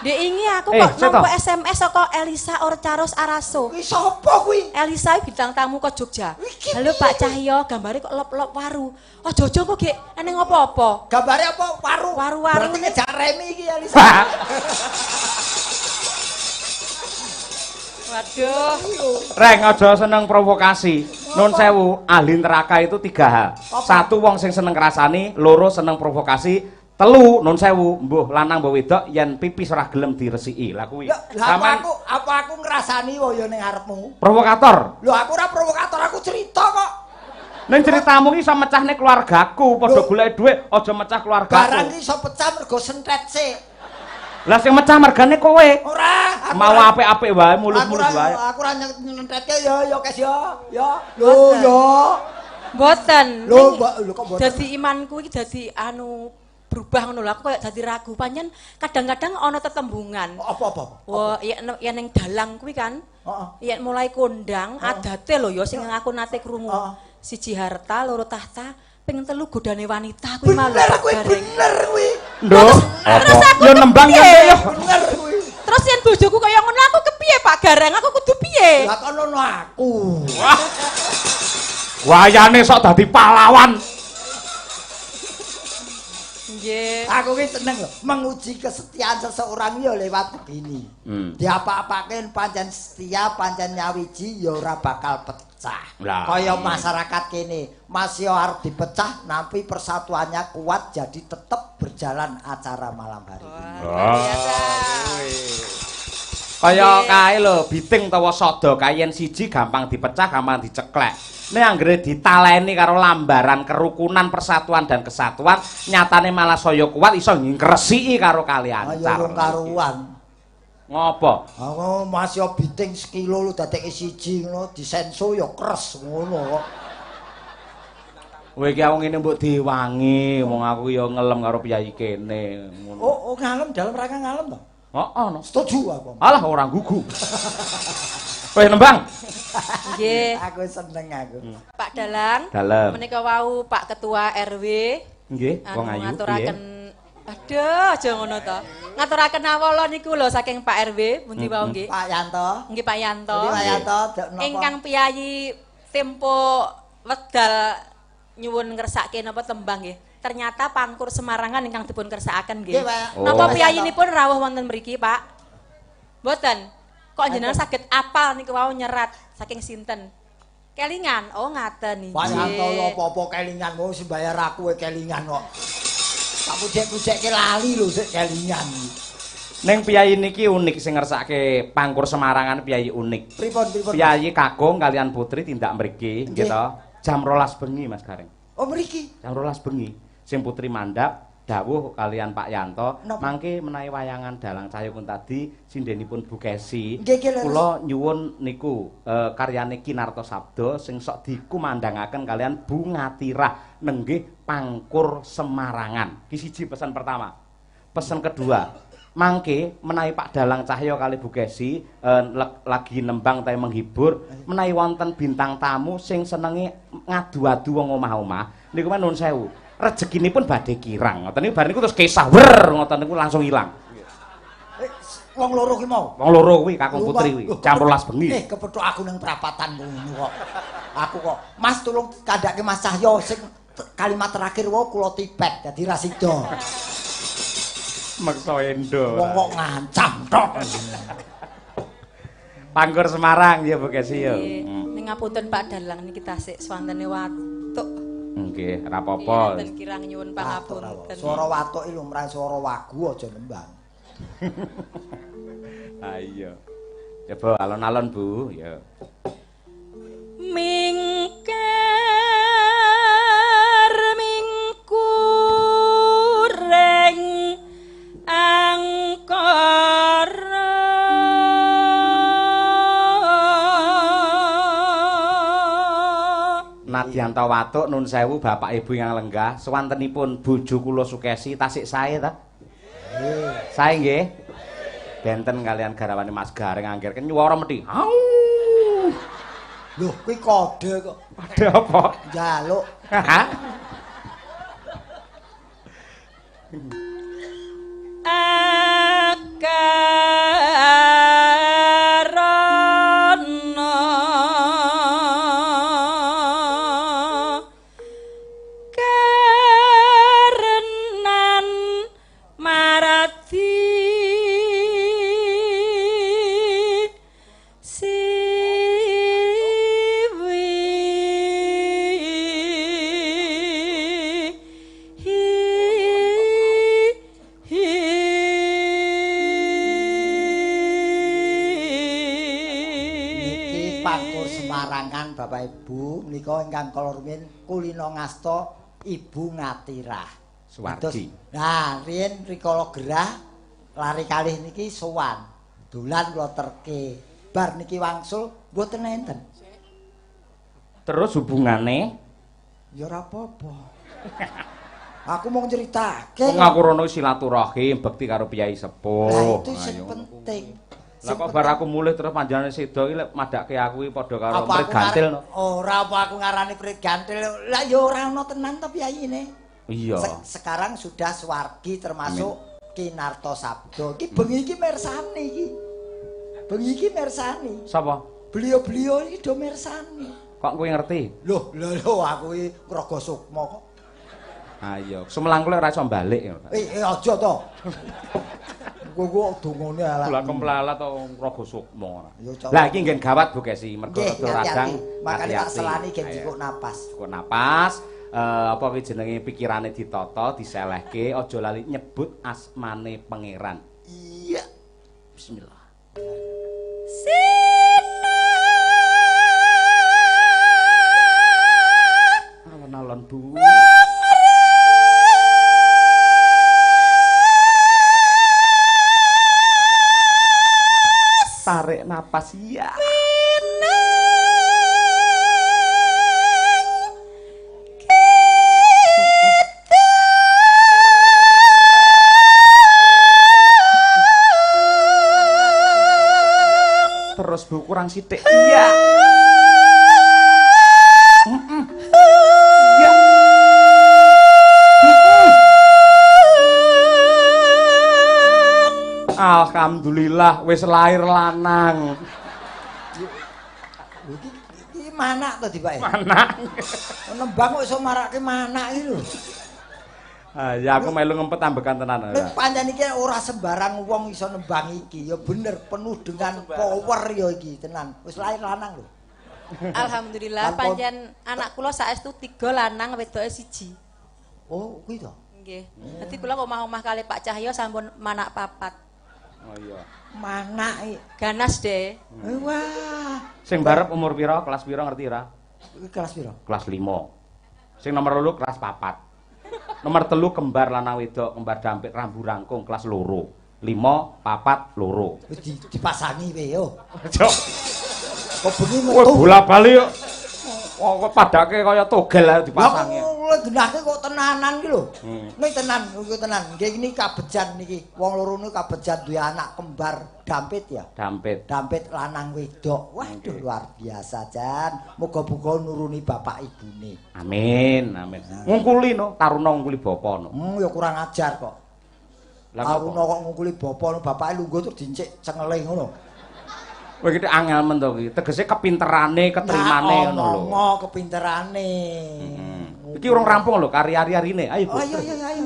Dek ingi aku kok nampa SMS saka Elisa Orcaros Araso. Kuwi sapa kuwi? Elisa bintang tamu ke Jogja. Halo Pak Cahyo, gambare kok lop-lop waru. Aja-aja kok gek eneng apa-apa. Gambare apa waru? Waru-waru. Berarti ngejak remi iki Elisa. Waduh. Reng aja seneng provokasi. Nun sewu, ahli neraka itu 3 hal. Satu wong sing seneng ngrasani, loro seneng provokasi, telu nun sewu, mbuh lanang mbuh wedok yen pipis ora gelem diresiki. Lah kuwi. Lah apa aku ngrasani wae ya ning arepmu? Provokator. Lho aku ora provokator, aku cerita kok. Ning ceritamu ki iso mecahne keluargaku, padha golek dhuwit aja mecah keluargaku. Barang ki iso pecah mergo sentret sik. Lah sing mecah mergane kowe. Ora, mau apik-apik wae, mulus-mulus wae. Aku ora nyentretke ya ya Kes ya. Ya. Lho ya. Mboten. Lho kok mboten. Dadi imanku iki dadi anu berubah ngono lho. Aku koyo dadi ragu pancen kadang-kadang ana tetembungan. Apa-apa? Wah, yen ning dalang kuwi kan. Heeh. Yen mulai kondang adate lho ya sing aku nate krungu. Siji harta, loro tahta, ping telu godane wanita kuwi malu. Bener kuwi, bener kuwi. Nduk, apa? Ya nembang ya ya. Bener kuwi. Terus yen bojoku kaya ngono aku kepiye Pak Gareng? Aku kudu piye? Lah kono aku. Wah. Wayane sok dadi pahlawan. Nggih. Aku ki seneng lho, menguji kesetiaan seseorang ya lewat begini. Diapa-apake pancen setia, pancen nyawiji ya ora bakal pecah. Kaya masyarakat kene, masih arep dipecah nampi persatuannya kuat jadi tetep berjalan acara malam hari ini. Biasa. Kaya kae lho, biting utawa sada kae yen siji gampang dipecah, gampang diceklek. Nek anggere ditaleni karo lambaran kerukunan, persatuan dan kesatuan, nyatane malah saya kuat iso ngresiki karo kalian. Ayo karuan. Ngopo? Aku masih biting sekilo lu dadekke siji ngono disenso ya kres ngono kok. Kowe iki aku ngene mbok diwangi, wong aku ya ngelem karo piyayi kene ngono. Oh, ngalem dalam rangka ngalem to? Heeh, no. Setuju aku. Alah ora gugu. Kowe nembang. Nggih. Aku seneng aku. Pak Dalang. Dalem. Menika wau Pak Ketua RW. Nggih, wong ayu. Ngaturaken. Aduh, aja ngono to. Ngaturaken awala niku lho saking Pak RW, pundi wau nggih? Pak Yanto. Nggih Pak Yanto. Nggih Pak Yanto, napa? Ingkang piyayi tempo wedal nyuwun ngersake napa tembang nggih. Ternyata pangkur Semarangan ingkang dipun kersakaken nggih. Napa piyayinipun rawuh wonten mriki, Pak? Mboten. Kok jenengan saged apal niku wau nyerat saking sinten? Kelingan. Oh ngaten iki. Pak Yanto apa-apa kelingan wong sing bayar aku kelingan kok. Tak pucek-pucekke lali lho sik kelingan. Ning piyayi niki unik sing ngersake pangkur Semarangan piyayi unik. Pripun pripun? Piyayi kakung kalian putri tindak mriki nggih to. Jam 12 bengi Mas Gareng. Oh mriki. Jam 12 bengi sing putri mandhap dawuh kalian Pak Yanto mangke menawi wayangan Dalang Cahyo Kuntadi sindenipun Bu Kesi kula nyuwun niku karyane Kinarto Sabdo sing sok dikumandangaken kalian Bu Ngatirah nenggih pangkur Semarangan. Ki siji pesan pertama. Pesan kedua, mangke menawi Pak Dalang Cahyo kali Bu Kesi lagi nembang tae menghibur menawi wonten bintang tamu sing senenge ngadu-adu wong omah-omah niku men nuwun sewu. Rezekinipun badhe kirang. Ngoten niku bar niku terus kesah wer ngoten niku langsung ilang. Wong loro ki mau. Wong loro kuwi kakung putri kuwi jam 12 bengi. Kepethuk aku ning prapatan ngono kok. Aku kok, Mas tulung kandhake Mas Cahyo sing kalimat terakhir wae kula tibet dadi ra sida. Meksa endo. Wong kok ngancam tok. Pangkur Semarang ya Bu Kesi ya. Ning ngapunten Pak Dalang niki tasik swantene watuk. Nggih, ora apa-apa. Enten kirang nyuwun pangapunten. Swara watuk iki lumrah swara wagu aja nembang. Ha iya. Coba alon-alon Bu, ya. Mingkar mingkureng angkara Nadyan ta watuk nun sewu bapak ibu yang lenggah swantenipun bojo kula Sukesi tasik sae ta? Nggih. Sae nggih. Benten kalian garwane Mas Gareng angger nyuwara mesti. Au. Lho, kuwi kode kok. Kode apa? Njaluk. Akarana karenan marati Bapak Ibu menika ingkang kala rumiyin kulina ngasta Ibu Ngatirah Suwardi. Nah, riyin rikala gerah lari kalih niki sowan. Dolan kula terke. Bar niki wangsul mboten enten. Terus hubungane? Ya ora apa-apa. Aku mau nyritake. Wong aku rono silaturahim bekti karo piyai sepuh. Lah itu sing penting. Lah kok bar aku mulih terus panjenengane sedo iki lek madhake aku iki padha karo prit gantil no. Ora apa aku ngarani prit gantil. Lah ya ora ana tenan to piyayine. Iya. Sekarang sudah swargi termasuk Kinarto Sabdo. Iki bengi iki mirsani iki. Bengi iki mirsani. Sapa? Beliau-beliau iki do mirsani. Kok kowe ngerti? Loh, lho aku iki ngraga sukma kok. Ha iya, sumelang kowe ora iso balik. Eh, aja to. Kowe dongane elek. Lah kemplalat to ngraga sukma ora. Lah iki nggen gawat Bu Kesi, mergo rada radang. Makane tak selani gen dikuk napas. Dikuk napas, apa kuwi jenenge pikirane ditata, diselehke, aja lali nyebut asmane pangeran. Iya. Bismillah. Alon-alon Bu. Tarik napas ya. Terus Bu kurang sithik. Iya. Iya. Alhamdulillah wis lahir lanang. Iki manak to dibake? Manak. Nembang kok iso marake manak iki lho. Ah ya aku melu ngempet ambekan tenan. Nek pancen iki ora sembarang wong iso nembang iki, ya bener penuh dengan power ya iki tenan. Wis lahir lanang lho. Alhamdulillah pancen anak kula saestu 3 lanang wedoke 1. Oh, kuwi to. Nggih. Dadi kula omah-omah kali Pak Cahyo sampun manak 4. Oh iya. Manak iki ganas deh. Wah. Sing barep umur pira, kelas pira ngerti ora? Kelas pira? Kelas 5. Sing nomor 2 kelas 4. Nomor 3 kembar lanang wedok, kembar dampit rambu rangkung kelas 2. 5 4 2. Wis dipasangi wae yo. Aja. Kok bengi metu. Bola-bali yo. Kok padake kaya togel ae dipasangi. Lah genahke kok tenanan iki lho. Ning tenan, iki tenan. Nggih ini kabejan niki. Wong loro niku kabejan duwe anak kembar dampit ya. Dampit. Dampit lanang wedok. Waduh luar biasa jan. Muga-muga nuruni bapak ibune. Amin, amin. Ngungkuli no, taruna ngungkuli bapa no. Ya kurang ajar kok. Lah taruna kok ngungkuli bapa no, bapake lungguh terus dincik cengele ngono. Kowe iki angel men to iki. Tegese kepinterane, ketrimane ngono lho. Ngomong kepinterane. Iki urung rampung lho karya-karyane. Ayo, Bu. Ayo ayo ayo.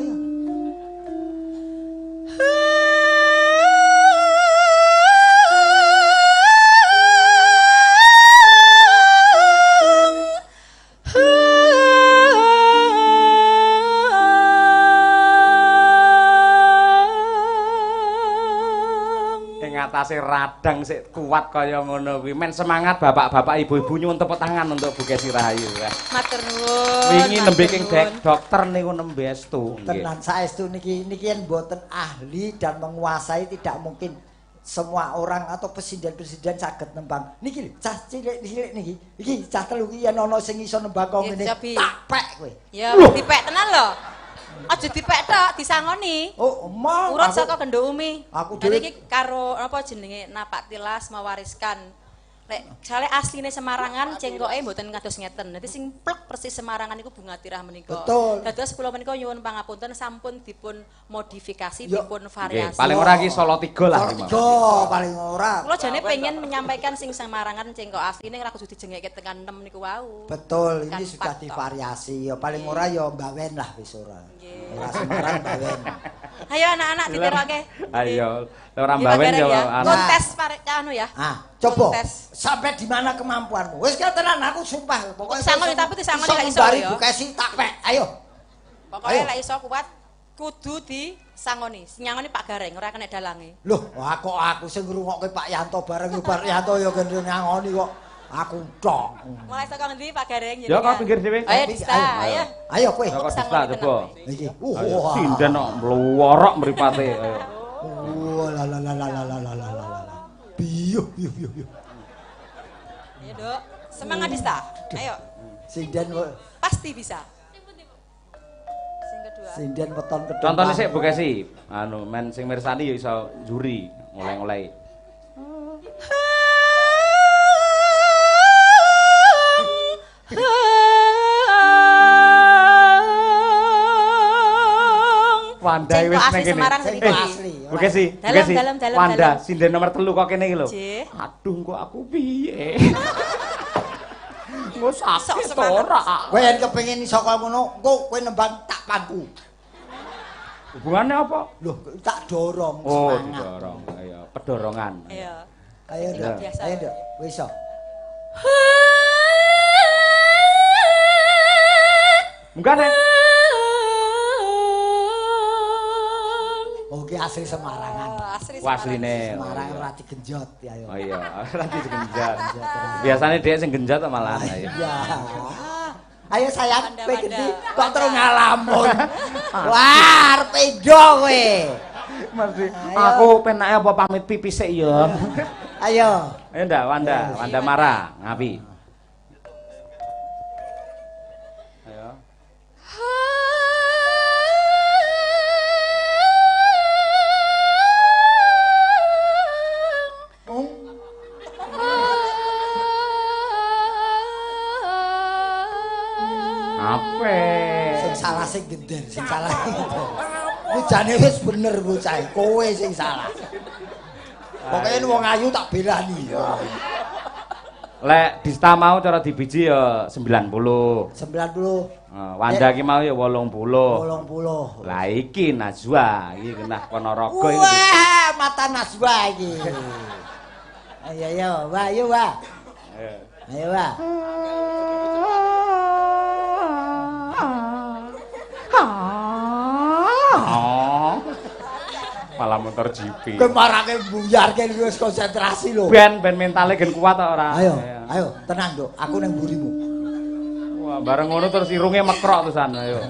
Ngatasé radang sik kuat kaya ngono kuwi. Men semangat bapak-bapak, ibu-ibu, nyuwun tepuk tangan untuk Bu Kesi Rahayu. Matur nuwun. Wingi nembe king dokter niku nembe estu. Tenan saestu niki niki yen mboten ahli dan menguasai tidak mungkin semua orang atau presiden-presiden saged nembang. Niki lho, cah cilik-cilik niki. Iki cah telu iki yen ana sing iso nembang kok ngene, tak pek kowe. Ya, dipek tenan lho. Aja dipek tok, disangoni. Oh, emang. Urut saka gendho Umi. Aku dhewe iki karo apa jenenge napak tilas mewariskan. Lek sale asline Semarangan cengkoke mboten kados ngeten. Dadi sing plek persis Semarangan niku bunga tirah menika. Dados kula menika nyuwun pangapunten sampun dipun modifikasi, dipun variasi. Paling ora iki Solo 3 lah. Solo 3 paling ora. Kula jane pengen menyampaikan sing Semarangan cengkok asline ora kudu dijengekke tekan 6 niku wau. Betul, ini sudah divariasi. Ya paling ora ya Mbawen lah wis ora. Ora Semarang Mbawen. Ayo anak-anak ditiroke. Ayo, ora Mbawen ya kontes anu ya. Ah, coba. Sampai di mana kemampuanmu? Wis tenan aku sumpah. Pokoke sangoni tapi disangoni lek iso ya. Bu Kesi tak pek. Ayo. Pokoke lek iso kuat kudu disangoni. Nyangoni Pak Gareng ora kena dalange. Loh, kok aku sing ngrungokke Pak Yanto bareng Pak Yanto ya kene nyangoni kok. Aku tok. Mulai saka ngendi Pak Gareng jenengan? Ya kok pinggir dhewe. Ayo Dista, ayo. Ayo kowe. Saka Dista coba. Iki. Wah, sinden kok mluworok mripate. Ayo. Wah, la la la la la la la la. Biuh biuh biuh biuh. Ayo, Dok. Semangat Dista. Ayo. Sinden pasti bisa. Sing kedua. Sinden weton kedua. Contone sik Bu Kesi. Anu men sing mirsani ya iso juri ngoleh-ngoleh. Wanda wis nang kene. Asli. Bu Kesi, Bu Kesi. Wanda sinden nomor 3 kok kene iki lho. Aduh kok aku piye? Engko sakit ora. Kowe yen kepengin iso kaya ngono, engko kowe nembang tak pangku. Hubungannya apa? Loh, tak dorong semangat. Oh, didorong. Ayo, pedorongan. Iya. Ayo, Nduk. Ayo, Nduk. Kowe iso. Munggah, Nek. Oke, asli Semarangan. Asli asline. Semarang ora digenjot ya ayo. Oh iya, ora digenjot. Biasane dhek sing genjot malah. Iya. Ayo sayang, kowe genti kok terus ngalamun. Wah, arep endo kowe. Mesti aku penake apa pamit pipis sik ya. Ayo. Ayo ndak Wanda, Wanda Mara, ngapi. Ayo. Ape? Sing salah sing gender, sing salah sing gender. Jane wis bener bocah, kowe sing salah. Pokoke wong ayu tak belani. Lek Dista mau cara dibiji ya 90. 90. Wanda iki mau ya 80. 80. Lah iki Najwa, iki genah Ponorogo iki. Wah, mata Najwa iki. Ayo ayo, wah ayo wah. Ayo wah. Malah motor GP. Kowe marake buyarke wis konsentrasi lho. Ben mentale gen kuat ta ora? Ayo, ayo, tenang, Nduk. Aku nang mburimu. Wah, bareng ngono terus irunge mekrok terusan. Ayo.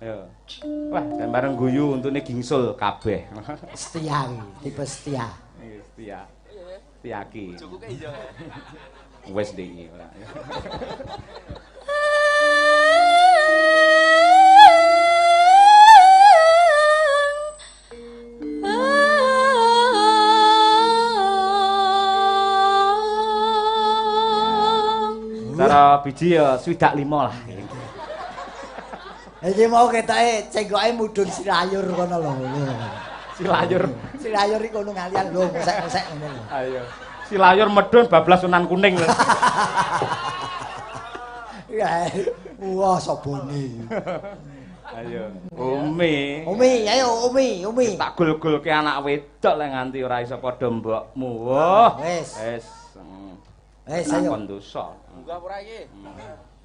Ayo. Wah, dan bareng guyu untune gingsul kabeh. Setia iki, tipe setia. Iya, setia. Setiaki. Bojoku ke iya. Wis ndek ora. Cara biji ya 65 lah. Iki mau ketoke cenggoke mudhun silayur kono lho. Silayur. Silayur iki kono ngalian lho, ngosek-ngosek ngono lho. Ayo. Silayur medhun bablas Sunan Kuning lho. Ya. Wah, sobone. Ayo. Umi. Umi, ayo Umi, Umi. Tak gul-gulke anak wedok lek nganti ora iso padha mbokmu. Wah. Wis. Wis. Wis ayo. Kon dosa. Munggah ora iki?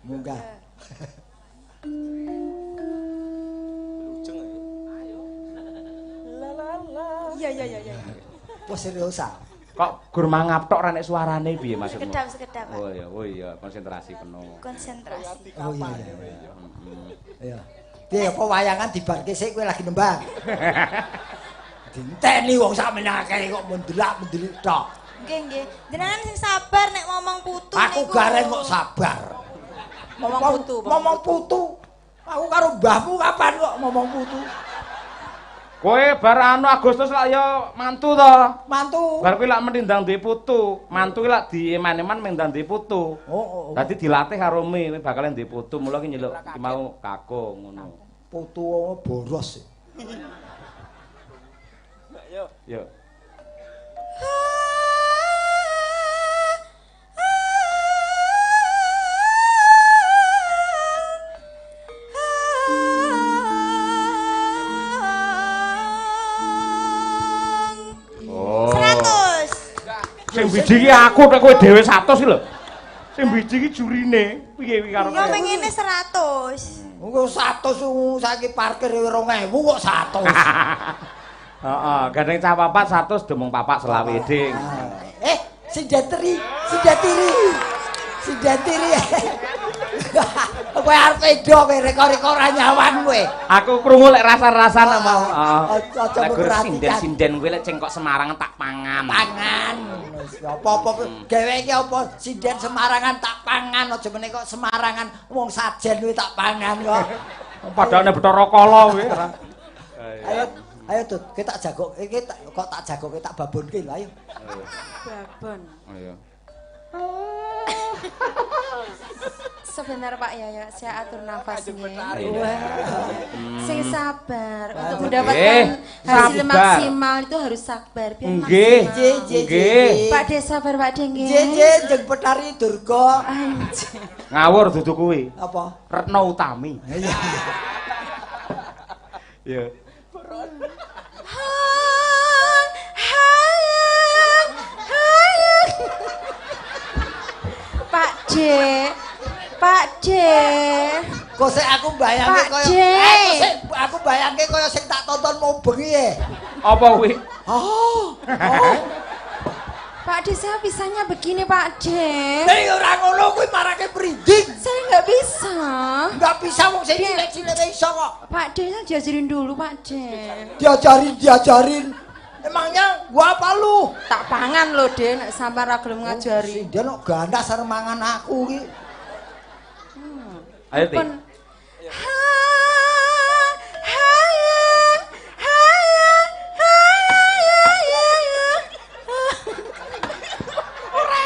Munggah. Lujeng. Ayo. La la la. Iya iya iya iya. Wah serius ah. Kok gur mangap tok ra nek suarane piye maksudmu? Sekedap-sekedap, Pak. Oh iya, oh iya, konsentrasi penuh. Konsentrasi. Oh iya iya. Iya. Piye apa wayangan dibarke sik kowe lagi nembang. Dinteni wong sakmene akeh kok mendelak-mendelik tok. Nggih, nggih. Jenengan sing sabar nek ngomong putu niku. Aku gareng kok sabar. Ngomong putu, ngomong putu. Aku karo mbahmu kapan kok ngomong putu? Kowe bar anu Agustus lak ya mantu to. Mantu. Bar kuwi lak mendindang duwe putu. Mantu kuwi lak dieman-eman mendang duwe putu. Oh, oh. Dadi dilatih karo Mi, kowe bakal duwe putu, mula ki nyeluk ki mau kakung ngono. Putu boros. Yo. Yo. Sing biji iki aku nek kowe dhewe 100 iki lho. Sing biji iki jurine piye iki karo. Ya mengene 100. Engko 100 saiki parkir 2000 kok 100. Heeh, gandeng cah papat 100 demung papak selawe ding. Eh, sing dateri, sing datiri. Sing datiri. Kowe arep edo kowe reka-reka ora nyawan kowe. Aku krungu lek rasa-rasan mau. Aja memperhatikan. Sinden-sinden kowe lek cengkok Semarang tak pangan. Pangan. Apa-apa gawe iki apa sinden Semarangan tak pangan aja meneh kok Semarangan wong sajen kuwi tak pangan kok. Padahal nek Bathara Kala kuwi. Ayo ayo Tut, kowe tak jagok iki kok tak jagoke tak babonke lho ayo. Babon. Ayo. Sebentar Pak Yoyo, saya atur nafasnya. Sing sabar untuk mendapatkan hasil maksimal itu harus sabar biar maksimal. Nggih. Pak De sabar Pak De nggih. Nggih, jeng Petari Durga. Ngawur dudu kuwi. Apa? Retno Utami. Iya. Iya. Pak D. Pak D. Kok sik aku bayangke kaya eh kok sik aku bayangke kaya sing tak tonton mau bengi e. Apa kuwi? Oh. Oh. Pak D, saya bisanya begini Pak D. Nek ora ngono kuwi marake merinding. Saya nggak bisa. Nggak bisa wong sing cilik-cilik iso kok. Pak D, saya diajarin dulu Pak D. Diajarin, diajarin. Emangnya gua apa lu? Tak pangan lho, De, nek sampean ra gelem ngajari. Dia nek ganas arep mangan aku iki. Ayo, Ti. Ora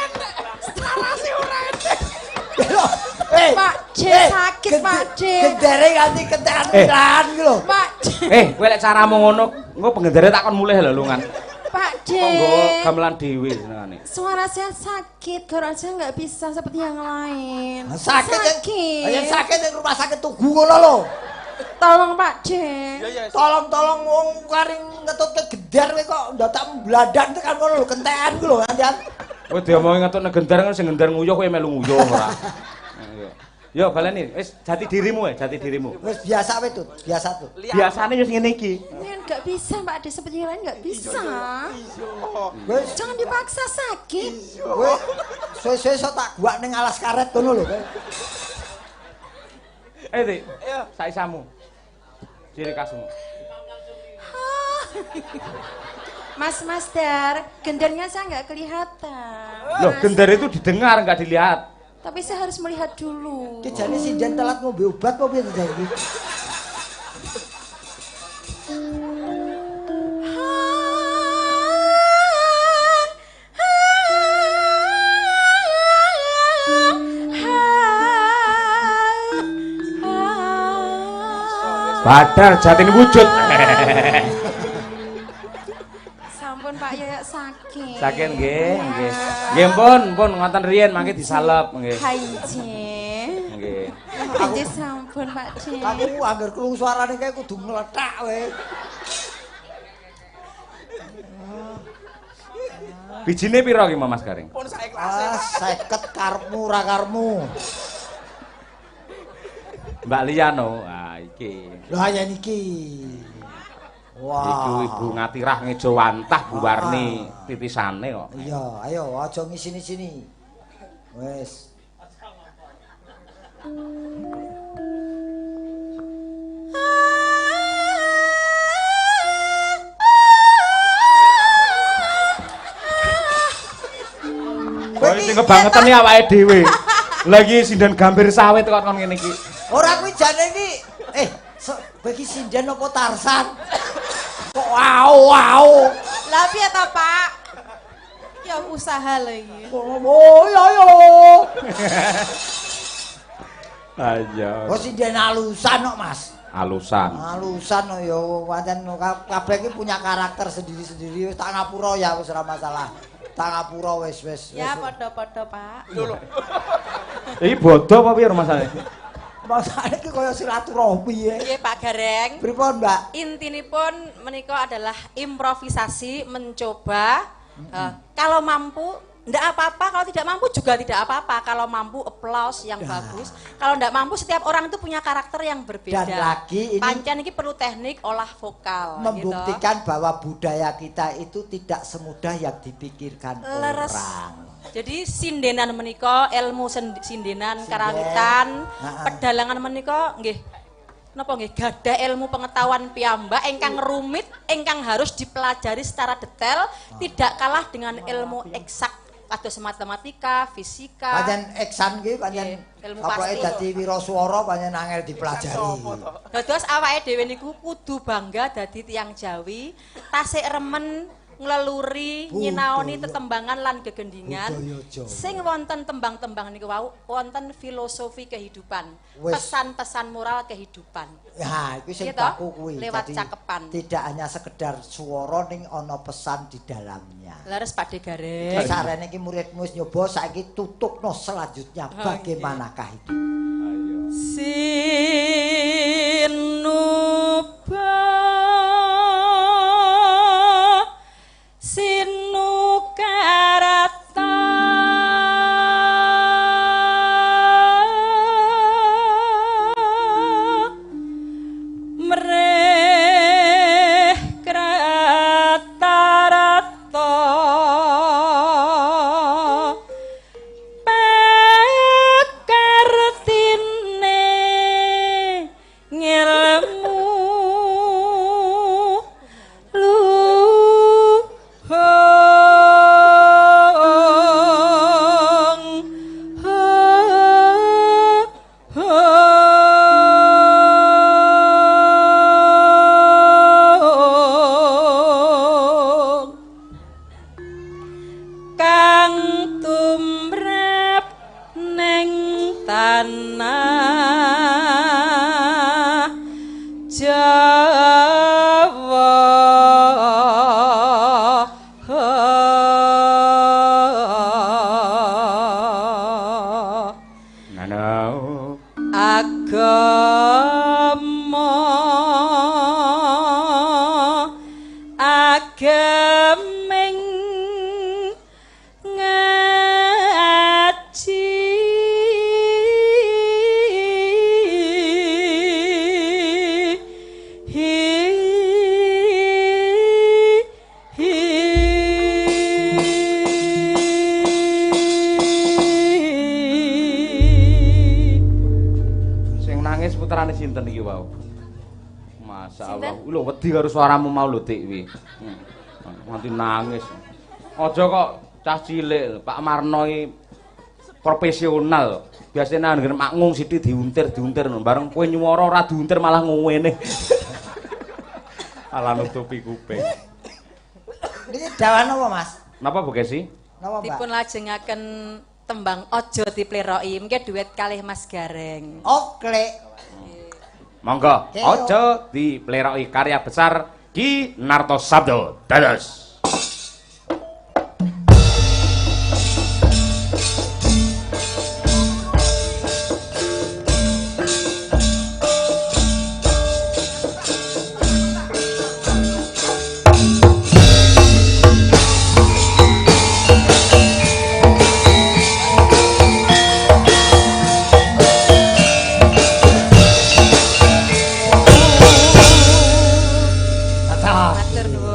enek. Narasi ora enek. Pak D sakit, Pak D. Gendere nganti kentekan wilahan iki lho. Pak D. Eh, kowe lek caramu ngono, engko penggendere tak kon mulih lho lungan. Pak D. Kok nggawa gamelan dhewe senengane. Suara saya sakit, kalau saya nggak bisa seperti yang lain. Sakit, sakit. Yang sakit yang rumah sakit Tugu ngono lho. Tolong Pak D. Tolong-tolong wong karing ngetutke gender kowe kok ndadak mblandan tekan ngono lho, kentekan ku lho ngantian. Kowe diomongi ngetutne gender sing gender nguyuh kowe melu nguyuh ora. Yo baleni, wis jati dirimu ya, jati dirimu. Wis biasa wae Tut, biasa Tut. Biasane wis ngene iki. Ini enggak bisa Pak De, seperti yang lain enggak bisa. Wis jangan dipaksa sakit. Wis suwe-suwe iso tak guak ning alas karet ngono lho kowe. Eh, Dik. Saisamu. Ciri khasmu. Mas Mas Dar, gendernya saya enggak kelihatan. Loh, gender itu didengar enggak dilihat. Tapi saya harus melihat dulu. Ki jane sinden telat ngombe obat apa piye to iki? Badar jatin wujud. Sampun Pak Yoyo sakit. Sakit nggih, nggih. Nggih pun, pun ngoten riyen mangke disalep nggih. Haije. Nggih. Haije sampun Pak D. Aku angger krungu suarane kae kudu ngletak kowe. Bijine pira ki Mas Gareng? Pun saeklase. Ah, 50 karepmu ora karepmu. Mbak Liano, ah iki. Lha yen iki. Wah. Iku Ibu Ngatirah ngejawantah Bu Warni titisane kok. Iya, ayo aja ngisini-sini. Wis. Kowe sing kebangetan iki awake dhewe. Lah iki sinden gambir sawit kok kon ngene iki. Ora kuwi jane iki kowe iki sinden apa Tarsan? Kok wow wow. Lah piye ta, Pak? Ya usaha lho iki. Oh iya yo. Ayo. Oh sinden alusan kok, Mas. Alusan. Alusan kok ya pancen kabeh iki punya karakter sendiri-sendiri. Wis tak ngapura ya wis ora masalah. Tak ngapura wis wis. Ya padha-padha, Pak. Lho lho. Iki bodho apa piye rumasane? Masane iki kaya silaturahmi ya. Nggih, Pak Gareng. Pripun, Mbak? Intinipun menika adalah improvisasi, mencoba. Kalau mampu ndak apa-apa, kalau tidak mampu juga tidak apa-apa. Kalau mampu applause yang bagus. Kalau ndak mampu, setiap orang itu punya karakter yang berbeda. Dan lagi ini pancen iki perlu teknik olah vokal membuktikan gitu. Bahwa budaya kita itu tidak semudah yang dipikirkan Leres. Orang. Jadi sindenan menika ilmu sindenan karawitan, pedalangan menika nggih napa nggih gadah ilmu pengetahuan piyambak ingkang rumit, ingkang harus dipelajari secara detail, tidak kalah dengan ilmu eksak kados matematika, fisika. Pancen eksan ki pancen ilmu pokoke pasti. Dadi wiraswara pancen angel dipelajari. Dados awake dhewe niku kudu bangga dadi tiyang Jawi, tasik remen ngleluri nyinaoni tetembangan lan gegendingan sing wonten tembang-tembang niku wau wonten filosofi kehidupan, pesan-pesan moral kehidupan. Ya, iku sing baku kuwi. Lewat cakepan. Tidak hanya sekedar swara ning ana pesan di dalamnya. Leres Pak De Gareng. Sarene iki muridmu wis nyoba saiki tutukno selanjutnya bagaimanakah itu. Ayo. Sinuba sinukarata mreh kratarata pakartine ngelmu kang tumrap neng tanah Jawa. Agama agaming ngaji Sing nangis putrane sinten iki wau? Masyaallah. Lho wedi karo suaramu mau lho Dik kuwi. Nganti nangis. Aja kok cah cilik, Pak Marno iki profesional. Biasane anggere makngung sithik diuntir-diuntir bareng kowe nyuwara ora diuntir malah ngene. Malah nutupi kuping. Niki dawan apa, Mas? Napa Bu Kesi? Napa, Mbak? Dipun lajengaken tembang Aja Dipleroki, mengke duet kalih Mas Gareng. Oke. Monggo, Aja Dipleroki karya besar Ki Narto Sabdo. Dados.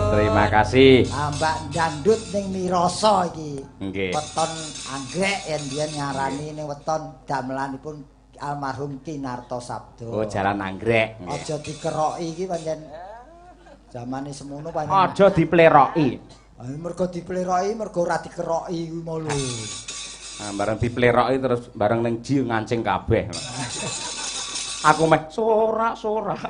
nuwun. Terima kasih. Mbak Dandut ning Miroso iki. Nggih. Weton anggrek yen biyen ngarani ning weton damelanipun almarhum Ki Narto Sabdo. Oh, jalan anggrek. Aja dikeroki iki pancen zamane semono pancen. Aja dipleroki. Mergo dipleroki, mergo ora dikeroki kuwi mau lho. Nah, bareng dipleroki terus bareng ning ji ngancing kabeh. Aku meh sorak-sorak.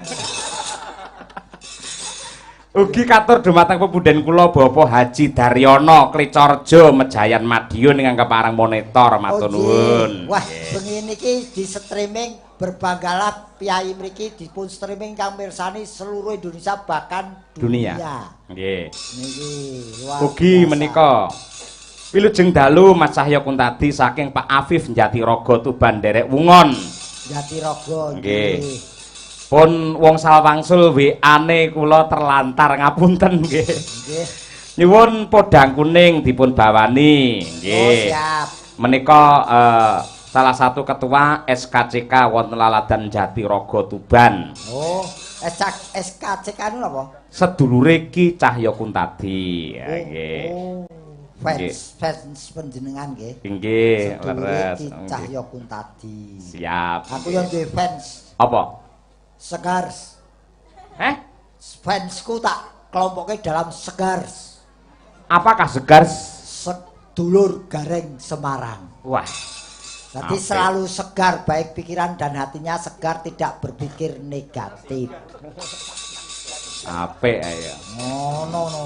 Ugi katur dumateng pepundhen kula Bapak Haji Daryono Klicorjo Mejayan Madiun ingkang kepareng monitor, matur nuwun. Wah, bengi niki di streaming, berbanggalah piyai mriki dipun streaming kang mirsani seluruh Indonesia bahkan dunia. Nggih. Niki luar Ugi menika wilujeng dalu Mas Cahya Kuntadi saking Pak Afif Jatirogo Tuban derek Wungon. Jatirogo nggih. Pun wong salwangsul WA-ne kula terlantar ngapunten nggih. Nggih. Nyuwun podang kuning dipun bawani nggih. Oh, siap. Menika salah satu ketua SKCK wonten Laladan Jatirogo Tuban. Oh, SKCK niku napa? Sedulure Ki Cahya Kuntadi. Nggih. Oh. Fans panjenengan nggih. Nggih, leres. Ki Cahya Kuntadi. Siap. Aku yang duwe fans. Apa? Segars. Heh? Fansku tak kelompoke dalam Segars. Apakah Segars? Sedulur Gareng Semarang. Wah. Jadi selalu segar, baik pikiran dan hatinya segar, tidak berpikir negatif. Apik ya. Ngono no.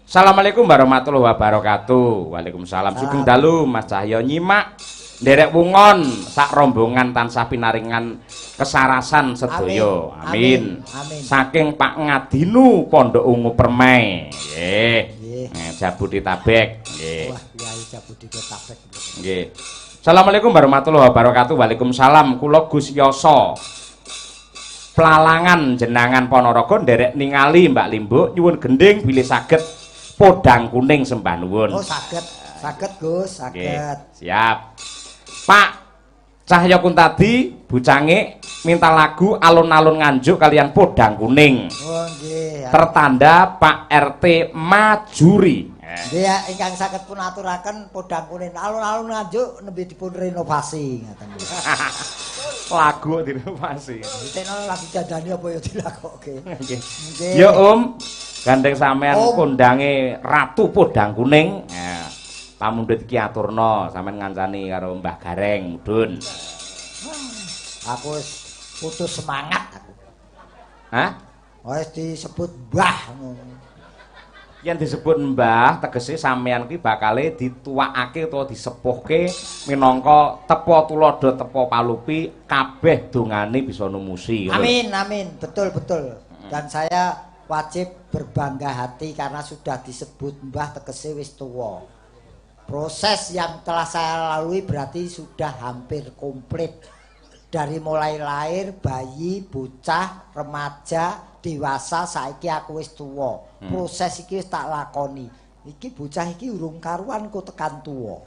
Assalamualaikum warahmatullahi wabarakatuh. Waalaikumsalam. Sugeng dalu Mas Cahya nyimak nderek Wungon sak rombongan tansah pinaringan kesarasan sedaya. Amin. Amin. Saking Pak Ngadinu Pondok Ungu Permai. Nggih. Jabodetabek. Nggih. Wah, Kyai Jabodetabek. Nggih. Assalamualaikum warahmatullahi wabarakatuh. Waalaikumsalam. Kula Gus Yoso. Plalangan jenangan Ponorogo nderek ningali Mbak Limbuk nyuwun gending bilih saged podang kuning sembah nuwun. Oh, saged. Saged Gus, saged. Siap. Pak Cahya Kuntadi bucange minta lagu alun-alun Nganjuk kalian podang kuning. Oh nggih. Tertanda Pak RT Majuri. Nggih ya, ingkang saged pun aturaken podang kuning alun-alun Nganjuk nembe dipun renovasi ngaten. Lagu direnovasi. Tekno lagi dandani apa ya dilakokke. Nggih. Ya Om, gandeng sampean kondange Ratu Podang Kuning. Ya. Pamundhut iki aturna sampean ngancani karo Mbah Gareng mudhun. Aku wis putus semangat aku. Hah? Wis disebut mbah ngono. Yen disebut mbah tegese sampean kuwi bakale dituwakake utawa disepuhke minangka tepa tuladha tepa palupi kabeh dongane bisa numusi. Amin amin, betul betul. Dan saya wajib berbangga hati karena sudah disebut mbah tegese wis tuwa. Proses yang telah saya lalui berarti sudah hampir komplit. Dari mulai lahir, bayi, bocah, remaja, dewasa, saiki aku wis tuwa. Proses iki wis tak lakoni. Iki bocah iki urung karuan kok tekan tuwa.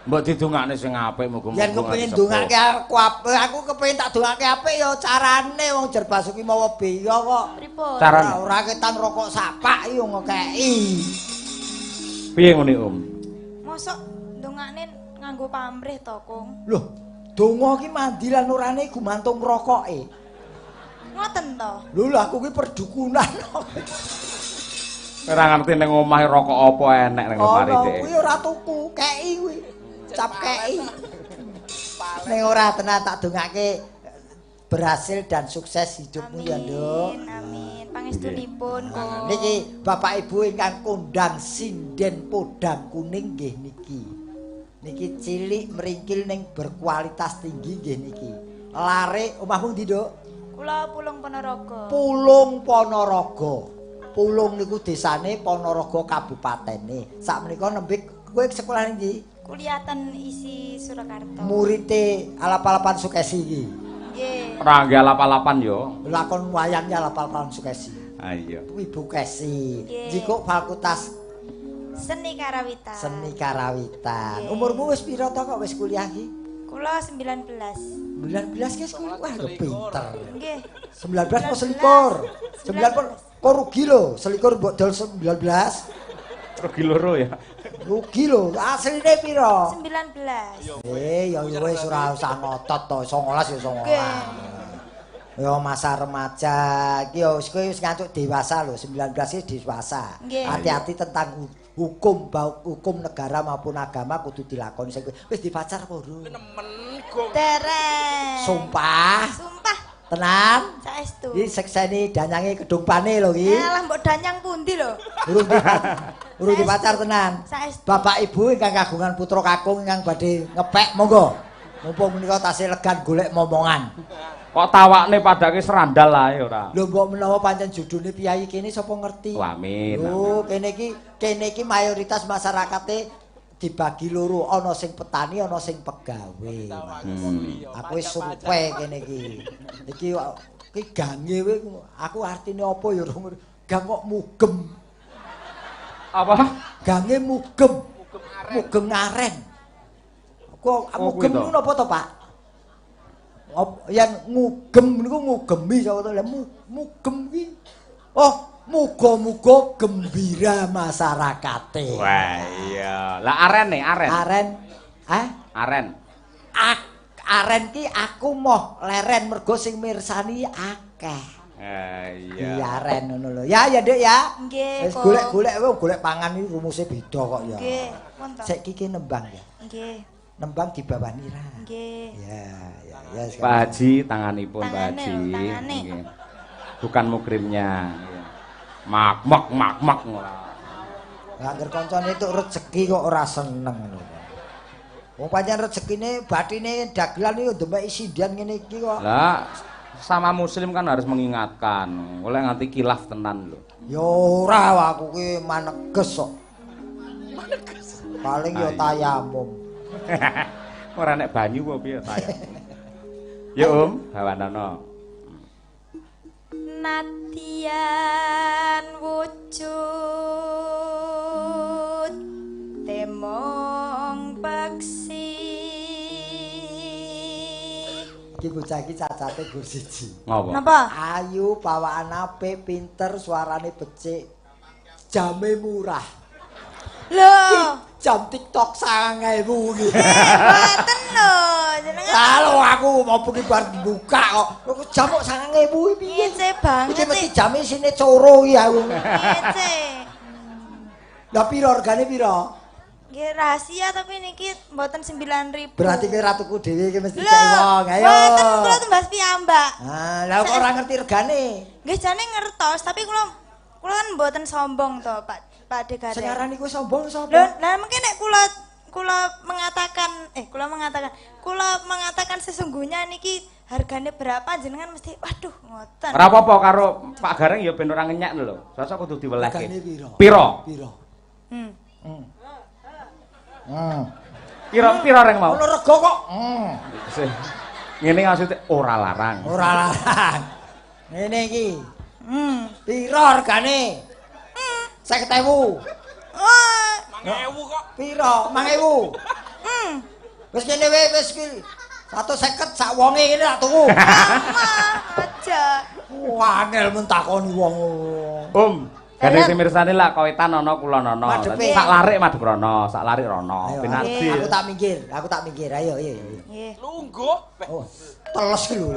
Mbok didongakne sing apik muga-muga. Yen kepengin ndongake aku apik, aku kepengin tak dongake apik ya carane wong Jer Basuki mawa beya kok. Pripun? Carane ora ketang rokok sapak yo ngekeki. Piye ngene, Om? Mosok ndongakne nganggo pamrih to, Kung? Loh, donga ki mandi lan orane gumantung rokoke. Ngoten to? Lho lho aku ki perdukunan. Ora ngerti ning omahe rokok apa enek ning lemari dhek. Kuwi ora tuku, keki kuwi. Cap keki. Ning ora tenan tak dongake berhasil dan sukses hidupmu ya, Nduk. Amin, amin. Pangestunipun, Kung. Niki Bapak Ibu ingkang kondang sinden podang kuning nggih niki. Niki cilik meringkil ning berkualitas tinggi nggih niki. Lare omahmu ndi, Nduk? Kula Pulung Ponorogo. Pulung Ponorogo. Pulung niku desane, Ponorogo kabupatene. Sakmenika nembe kowe sekolah ning ndi? Kuliah ten ISI Surakarta. Murite alap-alapan Sukesi iki. Nggih. Ora nggih alap-alapan yo. Lakon wayangnya alap-alapan Sukesi. Ha iya. Ibu Kesi. Jikuk fakultas Seni Karawitan. Seni Karawitan. Umurmu wis pira to kok wis kuliah iki? Kula 19. 19 ki wis wah lho pinter. Nggih. 19 apa selikur? 19 kok rugi lho, selikur mbok dol 19. Rugi loro ya. Rugi lho, asline pira? 19. Ya wis ora usah ngotot to, 19 ya 19. Ya masa remaja iki ya wis kowe wis ngantuk dewasa lho, 19 iki dewasa. Hati-hati tentang hukum, hukum negara maupun agama kudu dilakoni. Wis dipacar apa urung? Nemen gong. Dereng. Sumpah. Sumpah. Tenan. Saestu. Iki sekseni danyange Kedung Pane lho iki. Alah mbok danyang pundi lho? Urung dipacar tenan. Saestu. Bapak Ibu ingkang kagungan putra kakung ingkang badhe ngepek monggo. Mumpung menika tasih legan golek momongan. Kok tawakne padake serandal ae ora. Lho mbok menawa pancen judune piyayi kene sapa ngerti. Oh, amin. Lho kene iki mayoritas masyarakate dibagi loro, ana sing petani, ana sing pegawe. Aku wis survei kene iki. Iki iki gange kowe aku artine apa ya ora. Gang kok mugem. Apa? Gange mugem. Mugem aren. Kok mugem niku napa to, Pak? Yen ngugem niku ngugemi sapa to? Lah mugem ki. Oh, muga-muga gembira masyarakate. Wah iya. Lah aren nih, aren. Aren. Hah? Aren. Aren ki aku moh leren mergo sing mirsani akeh. Iya. Iya aren ngono lho. Ya ya Dik ya. Nggih. Wis golek-golek kowe golek pangan iki rumuse beda kok ya. Nggih, pun to. Saiki ki nembang ya. Nggih. Nembang dibawani ra. Nggih. Ya, ya, ya. Pak Haji tanganipun Pak Haji. Tangane. Bukan mukrimnya. Mak mak mak mak ora. Lah angger kancane entuk rejeki kok ora seneng lho. Wong pancen rezekine batine dagelan iki ndemeki sindian ngene iki kok. Lah sama muslim kan harus mengingatkan. Oleh nganti kilaf tenan lho. Ya ora aku ki maneges kok. Maneges. Paling ya tayamum. Ora nek banyu apa piye tayamum. Ya Om, bawanana. Nadyan wujud temong peksi. Iki bocah iki cacate gur siji. Ngapa? Napa? Ayu, bawaan apik, pinter, suarane becik. Jame murah. Lho, jam TikTok 9.000 iki. Mboten lho, jenengan. Halo aku mau bengi bar buka kok. Kok jam kok 9.000 iki piye? Ngece banget. Iki mesti jame isine coro iki aku. Ngece. Lah piro regane piro? Nggih rahasia tapi niki mboten 9.000. Berarti kowe ra tuku dhewe iki mesti cek wong. Ayo. Mboten kula tumbas piyambak. Ah, lah kok ora ngerti regane? Nggih jane ngertos, tapi kula kan mboten sombong to, Pak. Pak Gareng. Sing aran iku sombong sapa? Lho, lah mungkin nek kula mengatakan kula mengatakan sesungguhnya niki hargane berapa jenengan mesti waduh ngoten. Ora apa-apa karo Pak Gareng ya ben ora ngenyak lho. Sosok kudu diwelehke. Regane piro? Piro? Piro? Piro reng mau? Ono rega kok. Ngene maksudnya ora larang. Ora larang. Ngene iki. Piro regane? 50.000. Oh, 5.000 kok. Piro? 5.000. Wis kene wae wis iki. 150 sak wonge ngene tak tuku. Aja. Wah, angel men takoni wong. Om, gandeng sing mirsani lak kowetan ana kulon ana. Sak larik madhep rono, sak larik rono. Ben adil. Aku tak minggir, aku tak minggir. Ayo, ayo. Nggih. Lungguh. Oh, teles ki lho.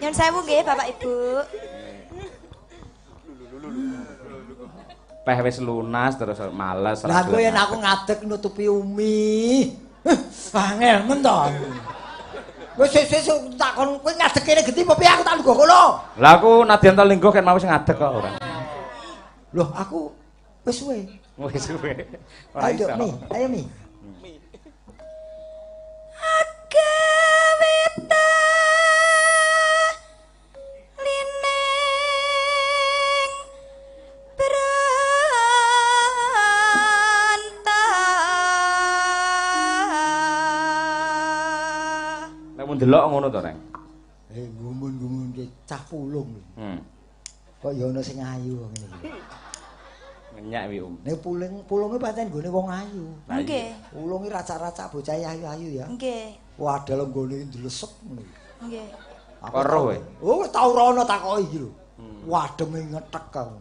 Nyun sewu nggih Bapak Ibu. Peh wis lunas terus males. Lah kowe yen aku ngadeg nutupi Umi. Angel men to. Wis wis tak kon kowe ngadeg kene genti apa piye aku tak lungguh kono. Lah aku nadyan to lingguh ken mau wis ngadeg kok ora. Loh aku wis suwe. Wis suwe. Ora iso. Ayo Mi, ayo Mi. Delok ngono to, Reng. Gumun-gumun ke cah pulung. Kok ya ana sing ayu ngene iki. Ngenyak wi, Om. Nek pulunge pancen nggone wong ayu. Nggih. Pulunge racak-racak bocah ayu-ayu ya. Nggih. Wah, dalam nggone ndlesep ngono. Nggih. Weruh kowe. Oh, tau rono takoki iki lho. Wah, ademe ngetek aku.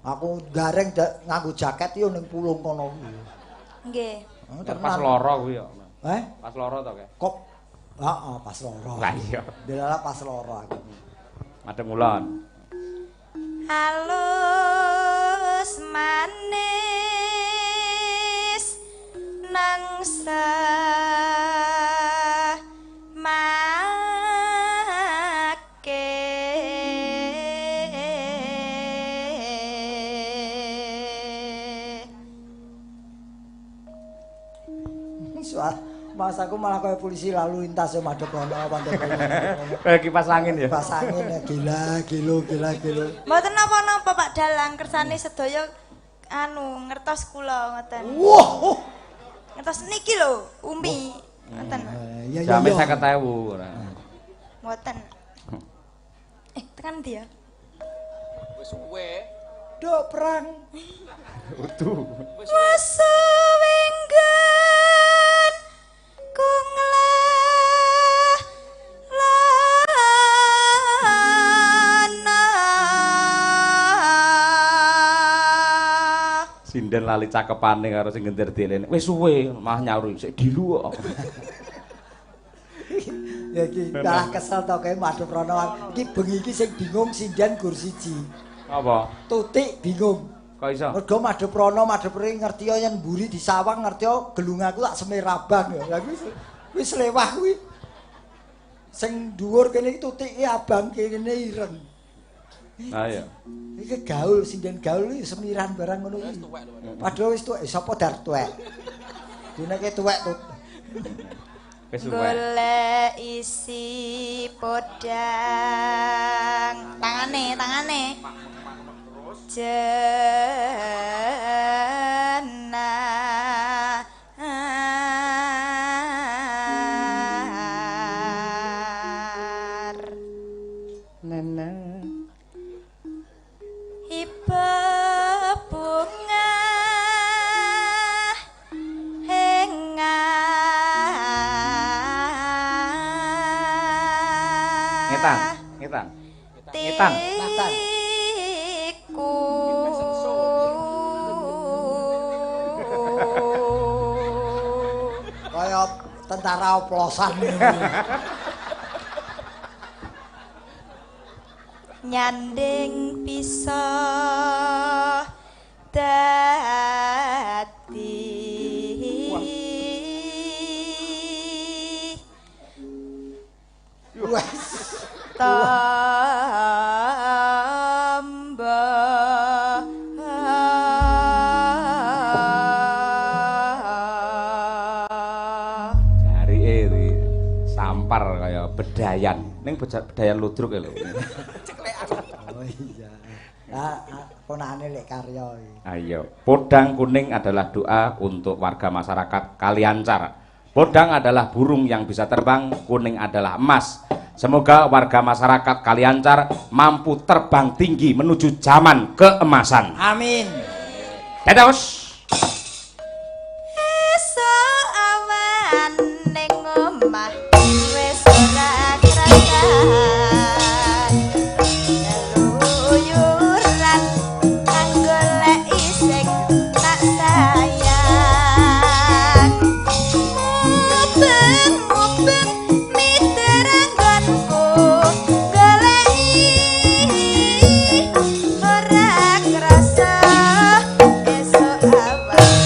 Aku gareng nganggo jaket yo ning pulung kono kuwi. Nggih. Pas lara kuwi yo. Eh? Pas lara to, Kek? Kok heeh, pas lara. Lah iya. Delala pas lara aku. Madhep ngulon. Halus manis nang make. Soal mas aku malah kaya polisi lalu lintas ya madhep rono madhep rono. Kayak kipas angin ya. Kipas angin ya gila gilo gila gilo. Mboten napa-napa Pak Dalang kersane sedaya anu ngertos kula ngoten. Wah. Ngertos niki lho, Umi. Ngoten. Iya iya. Jame 50.000 ora. Mboten. Tekan ndi ya? Wis suwe. Dok perang. Udu. Wis suwe nggon ku nglana. Sinden lali cakepane karo sing gender delene. Wis suwe malah nyauri sik dilu kok. Ya iki malah kesel to kae madhep rono. Iki bengi iki sing bingung sinden gur siji. Apa? Tutik bingung. Kok iso? Mergo madhep rono madhep rene ngerti yen mburi disawang ngerti gelung aku tak semir abang ya. Lah kuwi wis lewah kuwi. Sing dhuwur kene iki tutike abang kene ireng. Ha iya. Iki gaul sinden gaul iki semiran barang ngono kuwi. Padahal wis tuwek sapa dar tuwek. Duneke tuwek tut. Wis suwe. Golek isi podang. Tangane, tangane. Jenar. Nana. Ibu bunga hengar. Ngetan, ngetan. Ngetan, ngetan. Tiku. Kaya tentara oplosan. Nyanding bisa dadi. Wes. Tamba. Jarike iki sampar kaya bedayan. Ning bedayan ludruk lho. Oh iya. Lah ponakane lek karya iki. Ayo, podang kuning adalah doa untuk warga masyarakat Kaliancar. Podang adalah burung yang bisa terbang, kuning adalah emas. Semoga warga masyarakat Kaliancar mampu terbang tinggi menuju zaman keemasan. Amin. Dadah. Bos. Esuk awan ning omah wis ora krasan. Keluyuran anggoleki sing tak sayang. Mubeng-mubeng miter anggonku goleki ora krasa esuk awan.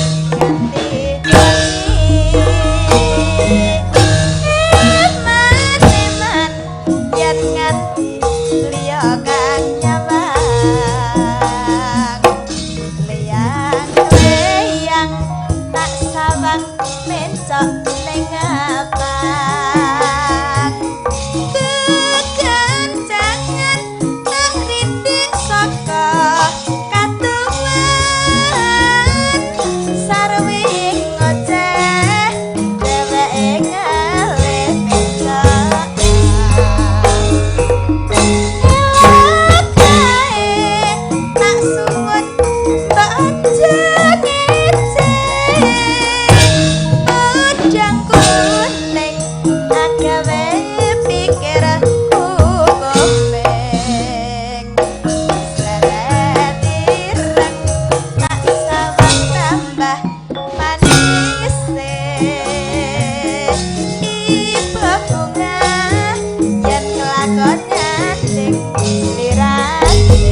gawe pikirku komeng seret ireng tak sawang tambah manis ibu bunga yen kelakon nyanding slirane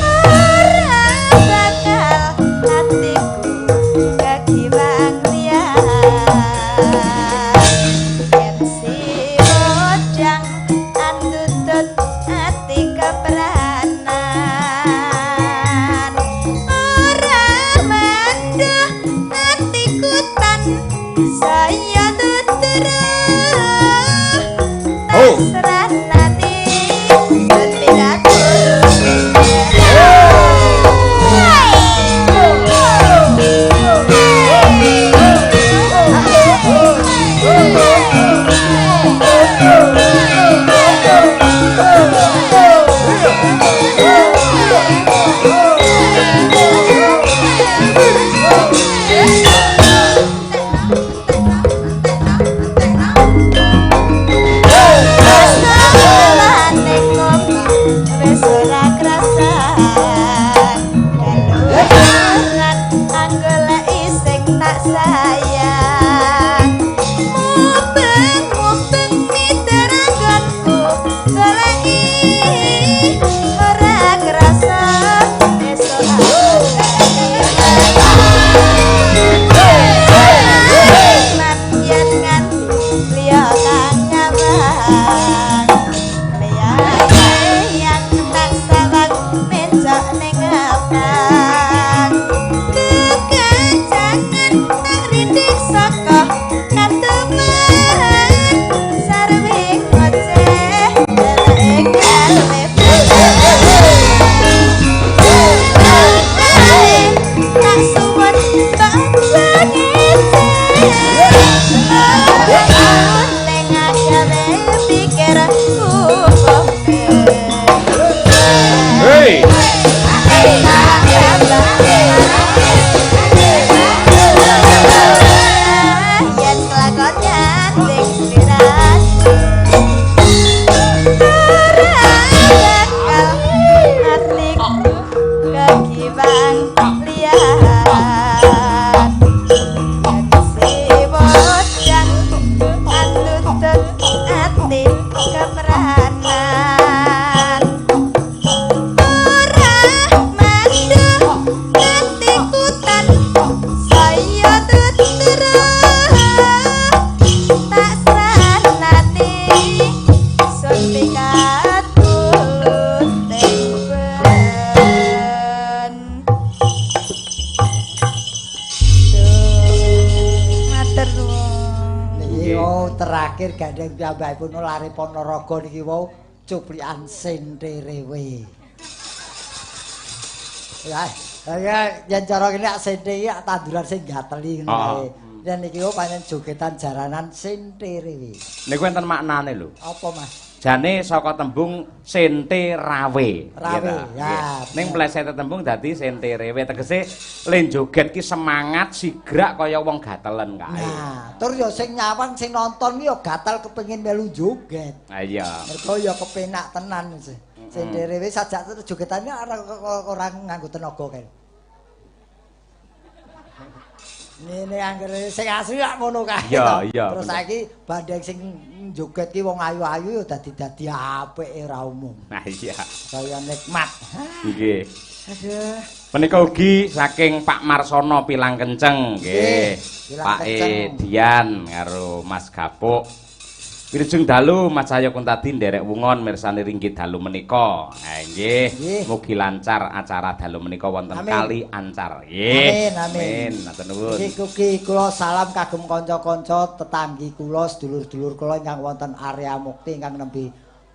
ora bakal atiku kegiwang liyan yen si bodang andutut ati kepranan ora mandah atiku tan saya tutur Oh. seranane ketika wis ora krasan kaluhuran anggoleki sing tak sayang mubeng-mubeng miteranggonku goleki ora krasa esuk man yen nganti liya kang nyawang yang tak sawang mencok ning abang kekancangan tak rindik saka kantuman sarwe ngoceh deleke karepe tak suwun tak ning agawe pikirku komeng. Hei. Yen kelakon nyanding sliran ora bakal atiku kegiwang liyan yen si bodang andutut ati kepranan ora manduh atiku tan saya tutur tak sranati sun pikat tulus ben. Matur nuwun. Niki wau terakhir gandeng piyambakipun lare Ponorogo niki wau cuplikan senterewe. Ya, ya yen cara kene ak sente iki ak tanduran sing gateli ngono kae. Yen niki wau pancen jogetan jaranan senterewe. Niku enten maknane lho. Apa Mas? Jane saka tembung sente rawe. Rawe, ya. Ning plesete tembung dadi sente rewe, tegese le joget ki semangat sigrak kaya wong gatelen kae. Nah, tur ya sing nyawang sing nonton ki ya gatel kepengin melu joget. Ha iya. Mergo ya kepenak tenan sih. Sente rewe sajak jogetane ora nganggo tenaga kae. Ngene anggere sing asli lak ngono kae. Iya, Terus saiki bandeng sing joget ki wong ayu-ayu ya dadi-dadi apike ora umum. Nah iya. Saya nikmat. Nggih. Aduh. Menika ugi saking Pak Marsono Pilang Kenceng nggih. Pilang Pak Kenceng. Dian karo Mas Gapuk. Wilujeng dalu Mas Cahya Kuntadi nderek wungon mirsani ringgit dalu menika. Ha nggih. Mugi lancar acara dalu menika wonten Amin. Kali Ancar. Nggih. Amin, amin. Amin. Matur nuwun. Iki ugi kula salam kagem kanca-kanca tetanggi kula, sedulur-sedulur kula ingkang wonten area Mukti ingkang nembe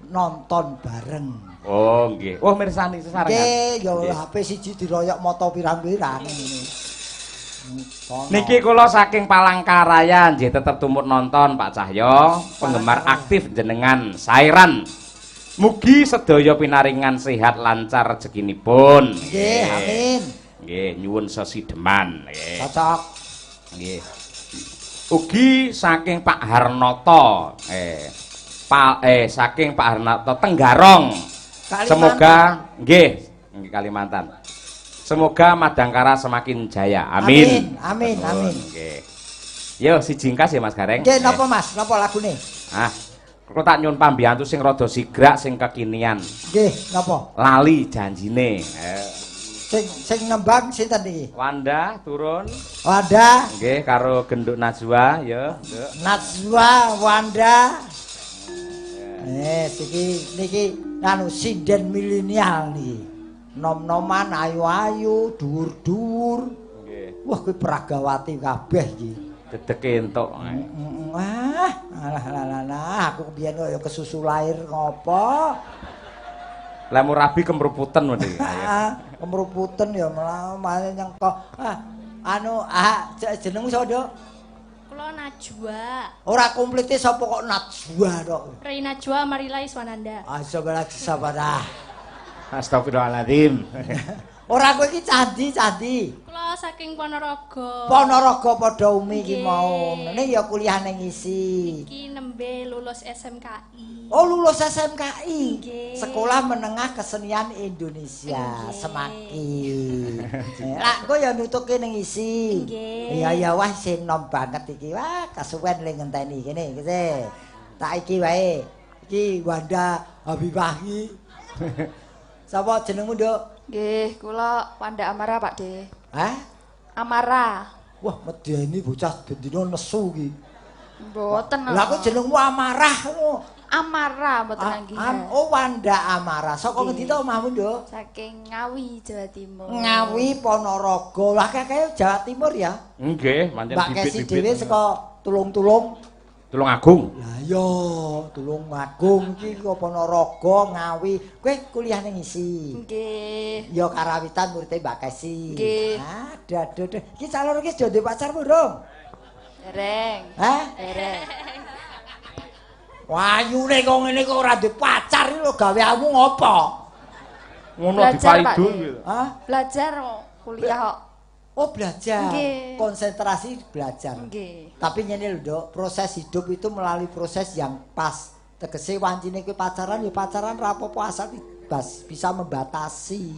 nonton bareng. Oh nggih. Oh mirsani sesarengan. Nggih, ya HP siji diroyok mata pirang-pirang ngene. Niki kula saking Palangkaraya nggih tetep tumut nonton Pak Cahyo, penggemar aktif jenengan Sairan. Mugi sedaya pinaringan sehat lancar rezekinipun. Nggih, amin. Nggih, nyuwun sesideman nggih. Cocok. Nggih. Ugi saking Pak Harnoto. Saking Pak Harnoto Tenggarong. Kalimantan. Semoga nggih, nggih Kalimantan. Semoga Madangkara semakin jaya. Amin. Amin, amin, amin. Nggih. Yo siji engkas ya Mas Gareng. Nggih, napa Mas? Napa lagune? Ah, kula tak nyun pambiyantu sing rada sigrak sing kekinian. Nggih, napa? Lali janjine. Sing nembang sinten iki? Wanda turun. Wanda. Nggih, karo Genduk Najwa ya, Nduk. Najwa Wanda. Siki niki anu sinden milenial niki. Nom-noman ayu-ayu, dhuwur-dhuwur. Nggih. Wah, kuwi pragawati kabeh iki. Dedeke entuk. Ah, alah alah alah, aku biyen kaya kesusu lahir ngopo. Lemu rabi kemruputen mesti. Kemruputen ya malah nyengko. Ah, anu jenengmu sapa, Nduk? Kula Najwa. Ora komplite sapa kok Najwa tok. Rei Najwa Marila Iswananda. Astagfirullah. Astagfirullahaladzim. Ora kowe iki candi-candi. Kula saking Ponorogo. Ponorogo padha umi iki mau. Ngene ya kuliah ning ISI. Iki nembe lulus SMKI. Oh, lulus SMKI. Nggih. Sekolah Menengah Kesenian Indonesia, Semaki. Lah engko ya nutuke ning ISI. Nggih. Iya ya wah sing nom banget iki. Wah, kasuwen le ngenteni kene iki. Tak iki wae. Iki Wanda Habibah iki. Sapa jenengmu, Nduk? Nggih, kula Wanda Amara, Pak De. Hah? Amara. Wah, medeni bocah bendina nesu iki. Mboten. Lah kok jenengmu Amarah ngono. Amara mboten anggihan. Oh, Wanda Amara. Saka ngendi to omahmu, Nduk? Saking Ngawi, Jawa Timur. Ngawi Ponorogo. Lah kakek Jawa Timur ya? Nggih, pancen Mbak Kesi bibit-bibit. dhewe saka Tulung-tulung. Tulungagung. Lah iya, Tulungagung iki kok Ponorogo, Ngawi. Kowe kuliah ning ISI. Nggih. Ya karawitan muridé Mbak Kesi. Nggih. Ah, aduh. Iki calon iki wis duwe pacar durung? Dereng. Hah? Dereng. Wayune kok ngene kok ora duwe pacar iki lho gaweanmu ngopo? Ngono Belajar, dipaidu Pak. iki. Hah? Belajar kok, kuliah kok. Oh, belajar. Nggih. Konsentrasi belajar. Nggih. Tapi ngene lho, Nduk, proses hidup itu melalui proses yang pas. Tegese wancine kowe pacaran ya pacaran ra apa-apa asal bisa membatasi.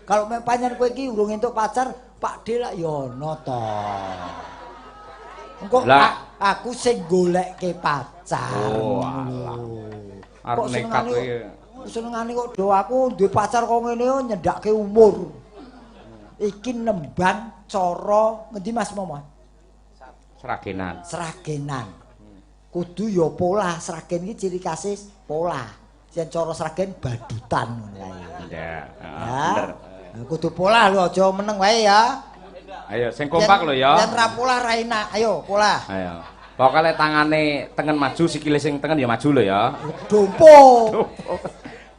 Kalau memang pancen kowe iki urung entuk pacar, Pak D lak ya ono to. Engko aku sing golekke pacar. Oh, alah. Arep Kok nekat kowe. Senengane kok do aku duwe pacar kok ngene nyendhakke umur. Iki nembang cara ngendi Mas Momo? Sragenan. Sragenan. Kudu ya pola, Sragen iki ciri khase pola. Yen cara Sragen badutan ngono kae. Ya, Ya. bener. Kudu pola lho, aja meneng wae ya. Ayo sing kompak lho ya. Yen ra pola ra enak. Ayo pola. Ayo. Pokoke tangane tengen maju, sikile sing tengen ya maju lho ya. Dompo.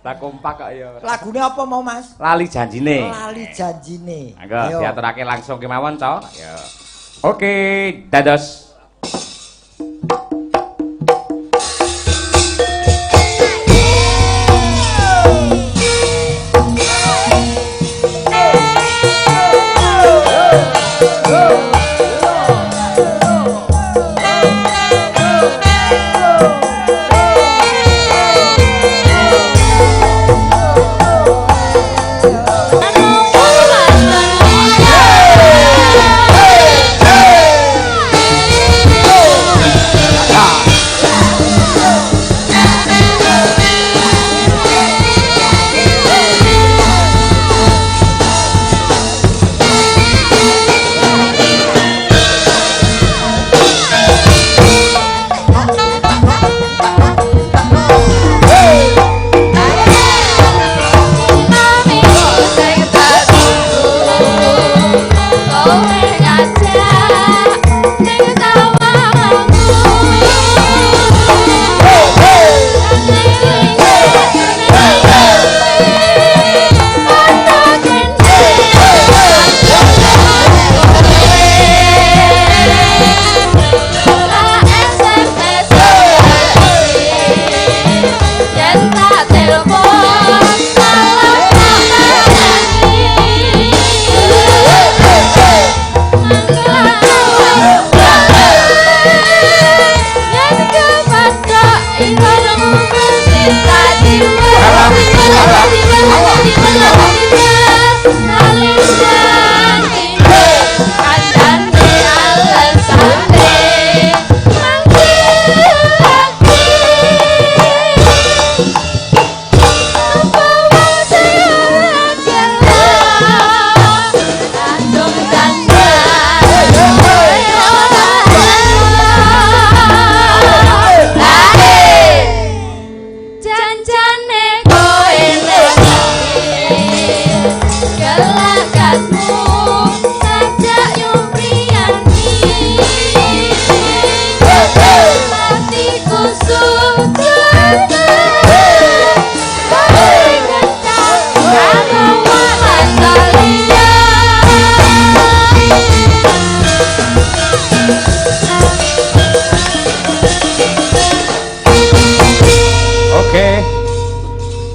Lah kompak kok ya. Lagune apa mau Mas? Lali janjine. Lali janjine. Monggo diaturake langsung kemawon, Cok. Ayo. Oke, dados. Hey!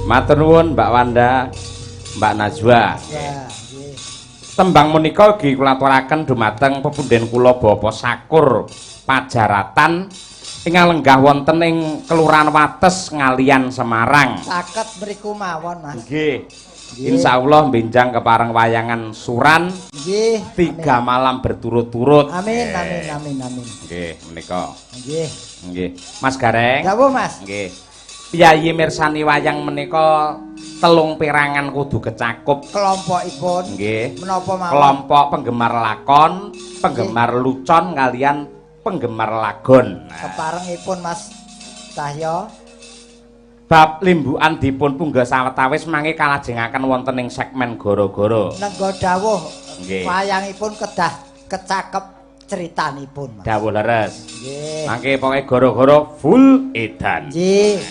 Matur nuwun Mbak Wanda, Mbak Najwa. Ya, nggih. Tembang menika ugi kula aturaken dumateng pepunden kula Bapak Sakur Pajaratan ingkang lenggah wonten ing Kelurahan Wates, Ngaliyan, Semarang. Saged mriku mawon, Mas. Nggih. Insyaallah benjang kepareng wayangan suran 3 malam berturut-turut. Amin, amin, amin, amin. Nggih, menika. Nggih. Nggih. Mas Gareng. Dawuh, Mas. Nggih. Piyayi mirsani wayang menika telung perangan kudu kecakup. Kelompokipun. Nggih. Menapa mawon? Kelompok penggemar lakon, penggemar lucon kalian penggemar lagon. Nah. Keparengipun Mas Cahyo. Bab limbukan dipun punggah sawetawis mangke kalajengaken wonten ing segmen goro-goro. Nenggo dawuh. Nggih. Wayangipun kedah kecakep critanipun, Mas. Dawuh leres. Nggih. Mangke pokoke goro-goro full edan. Nggih.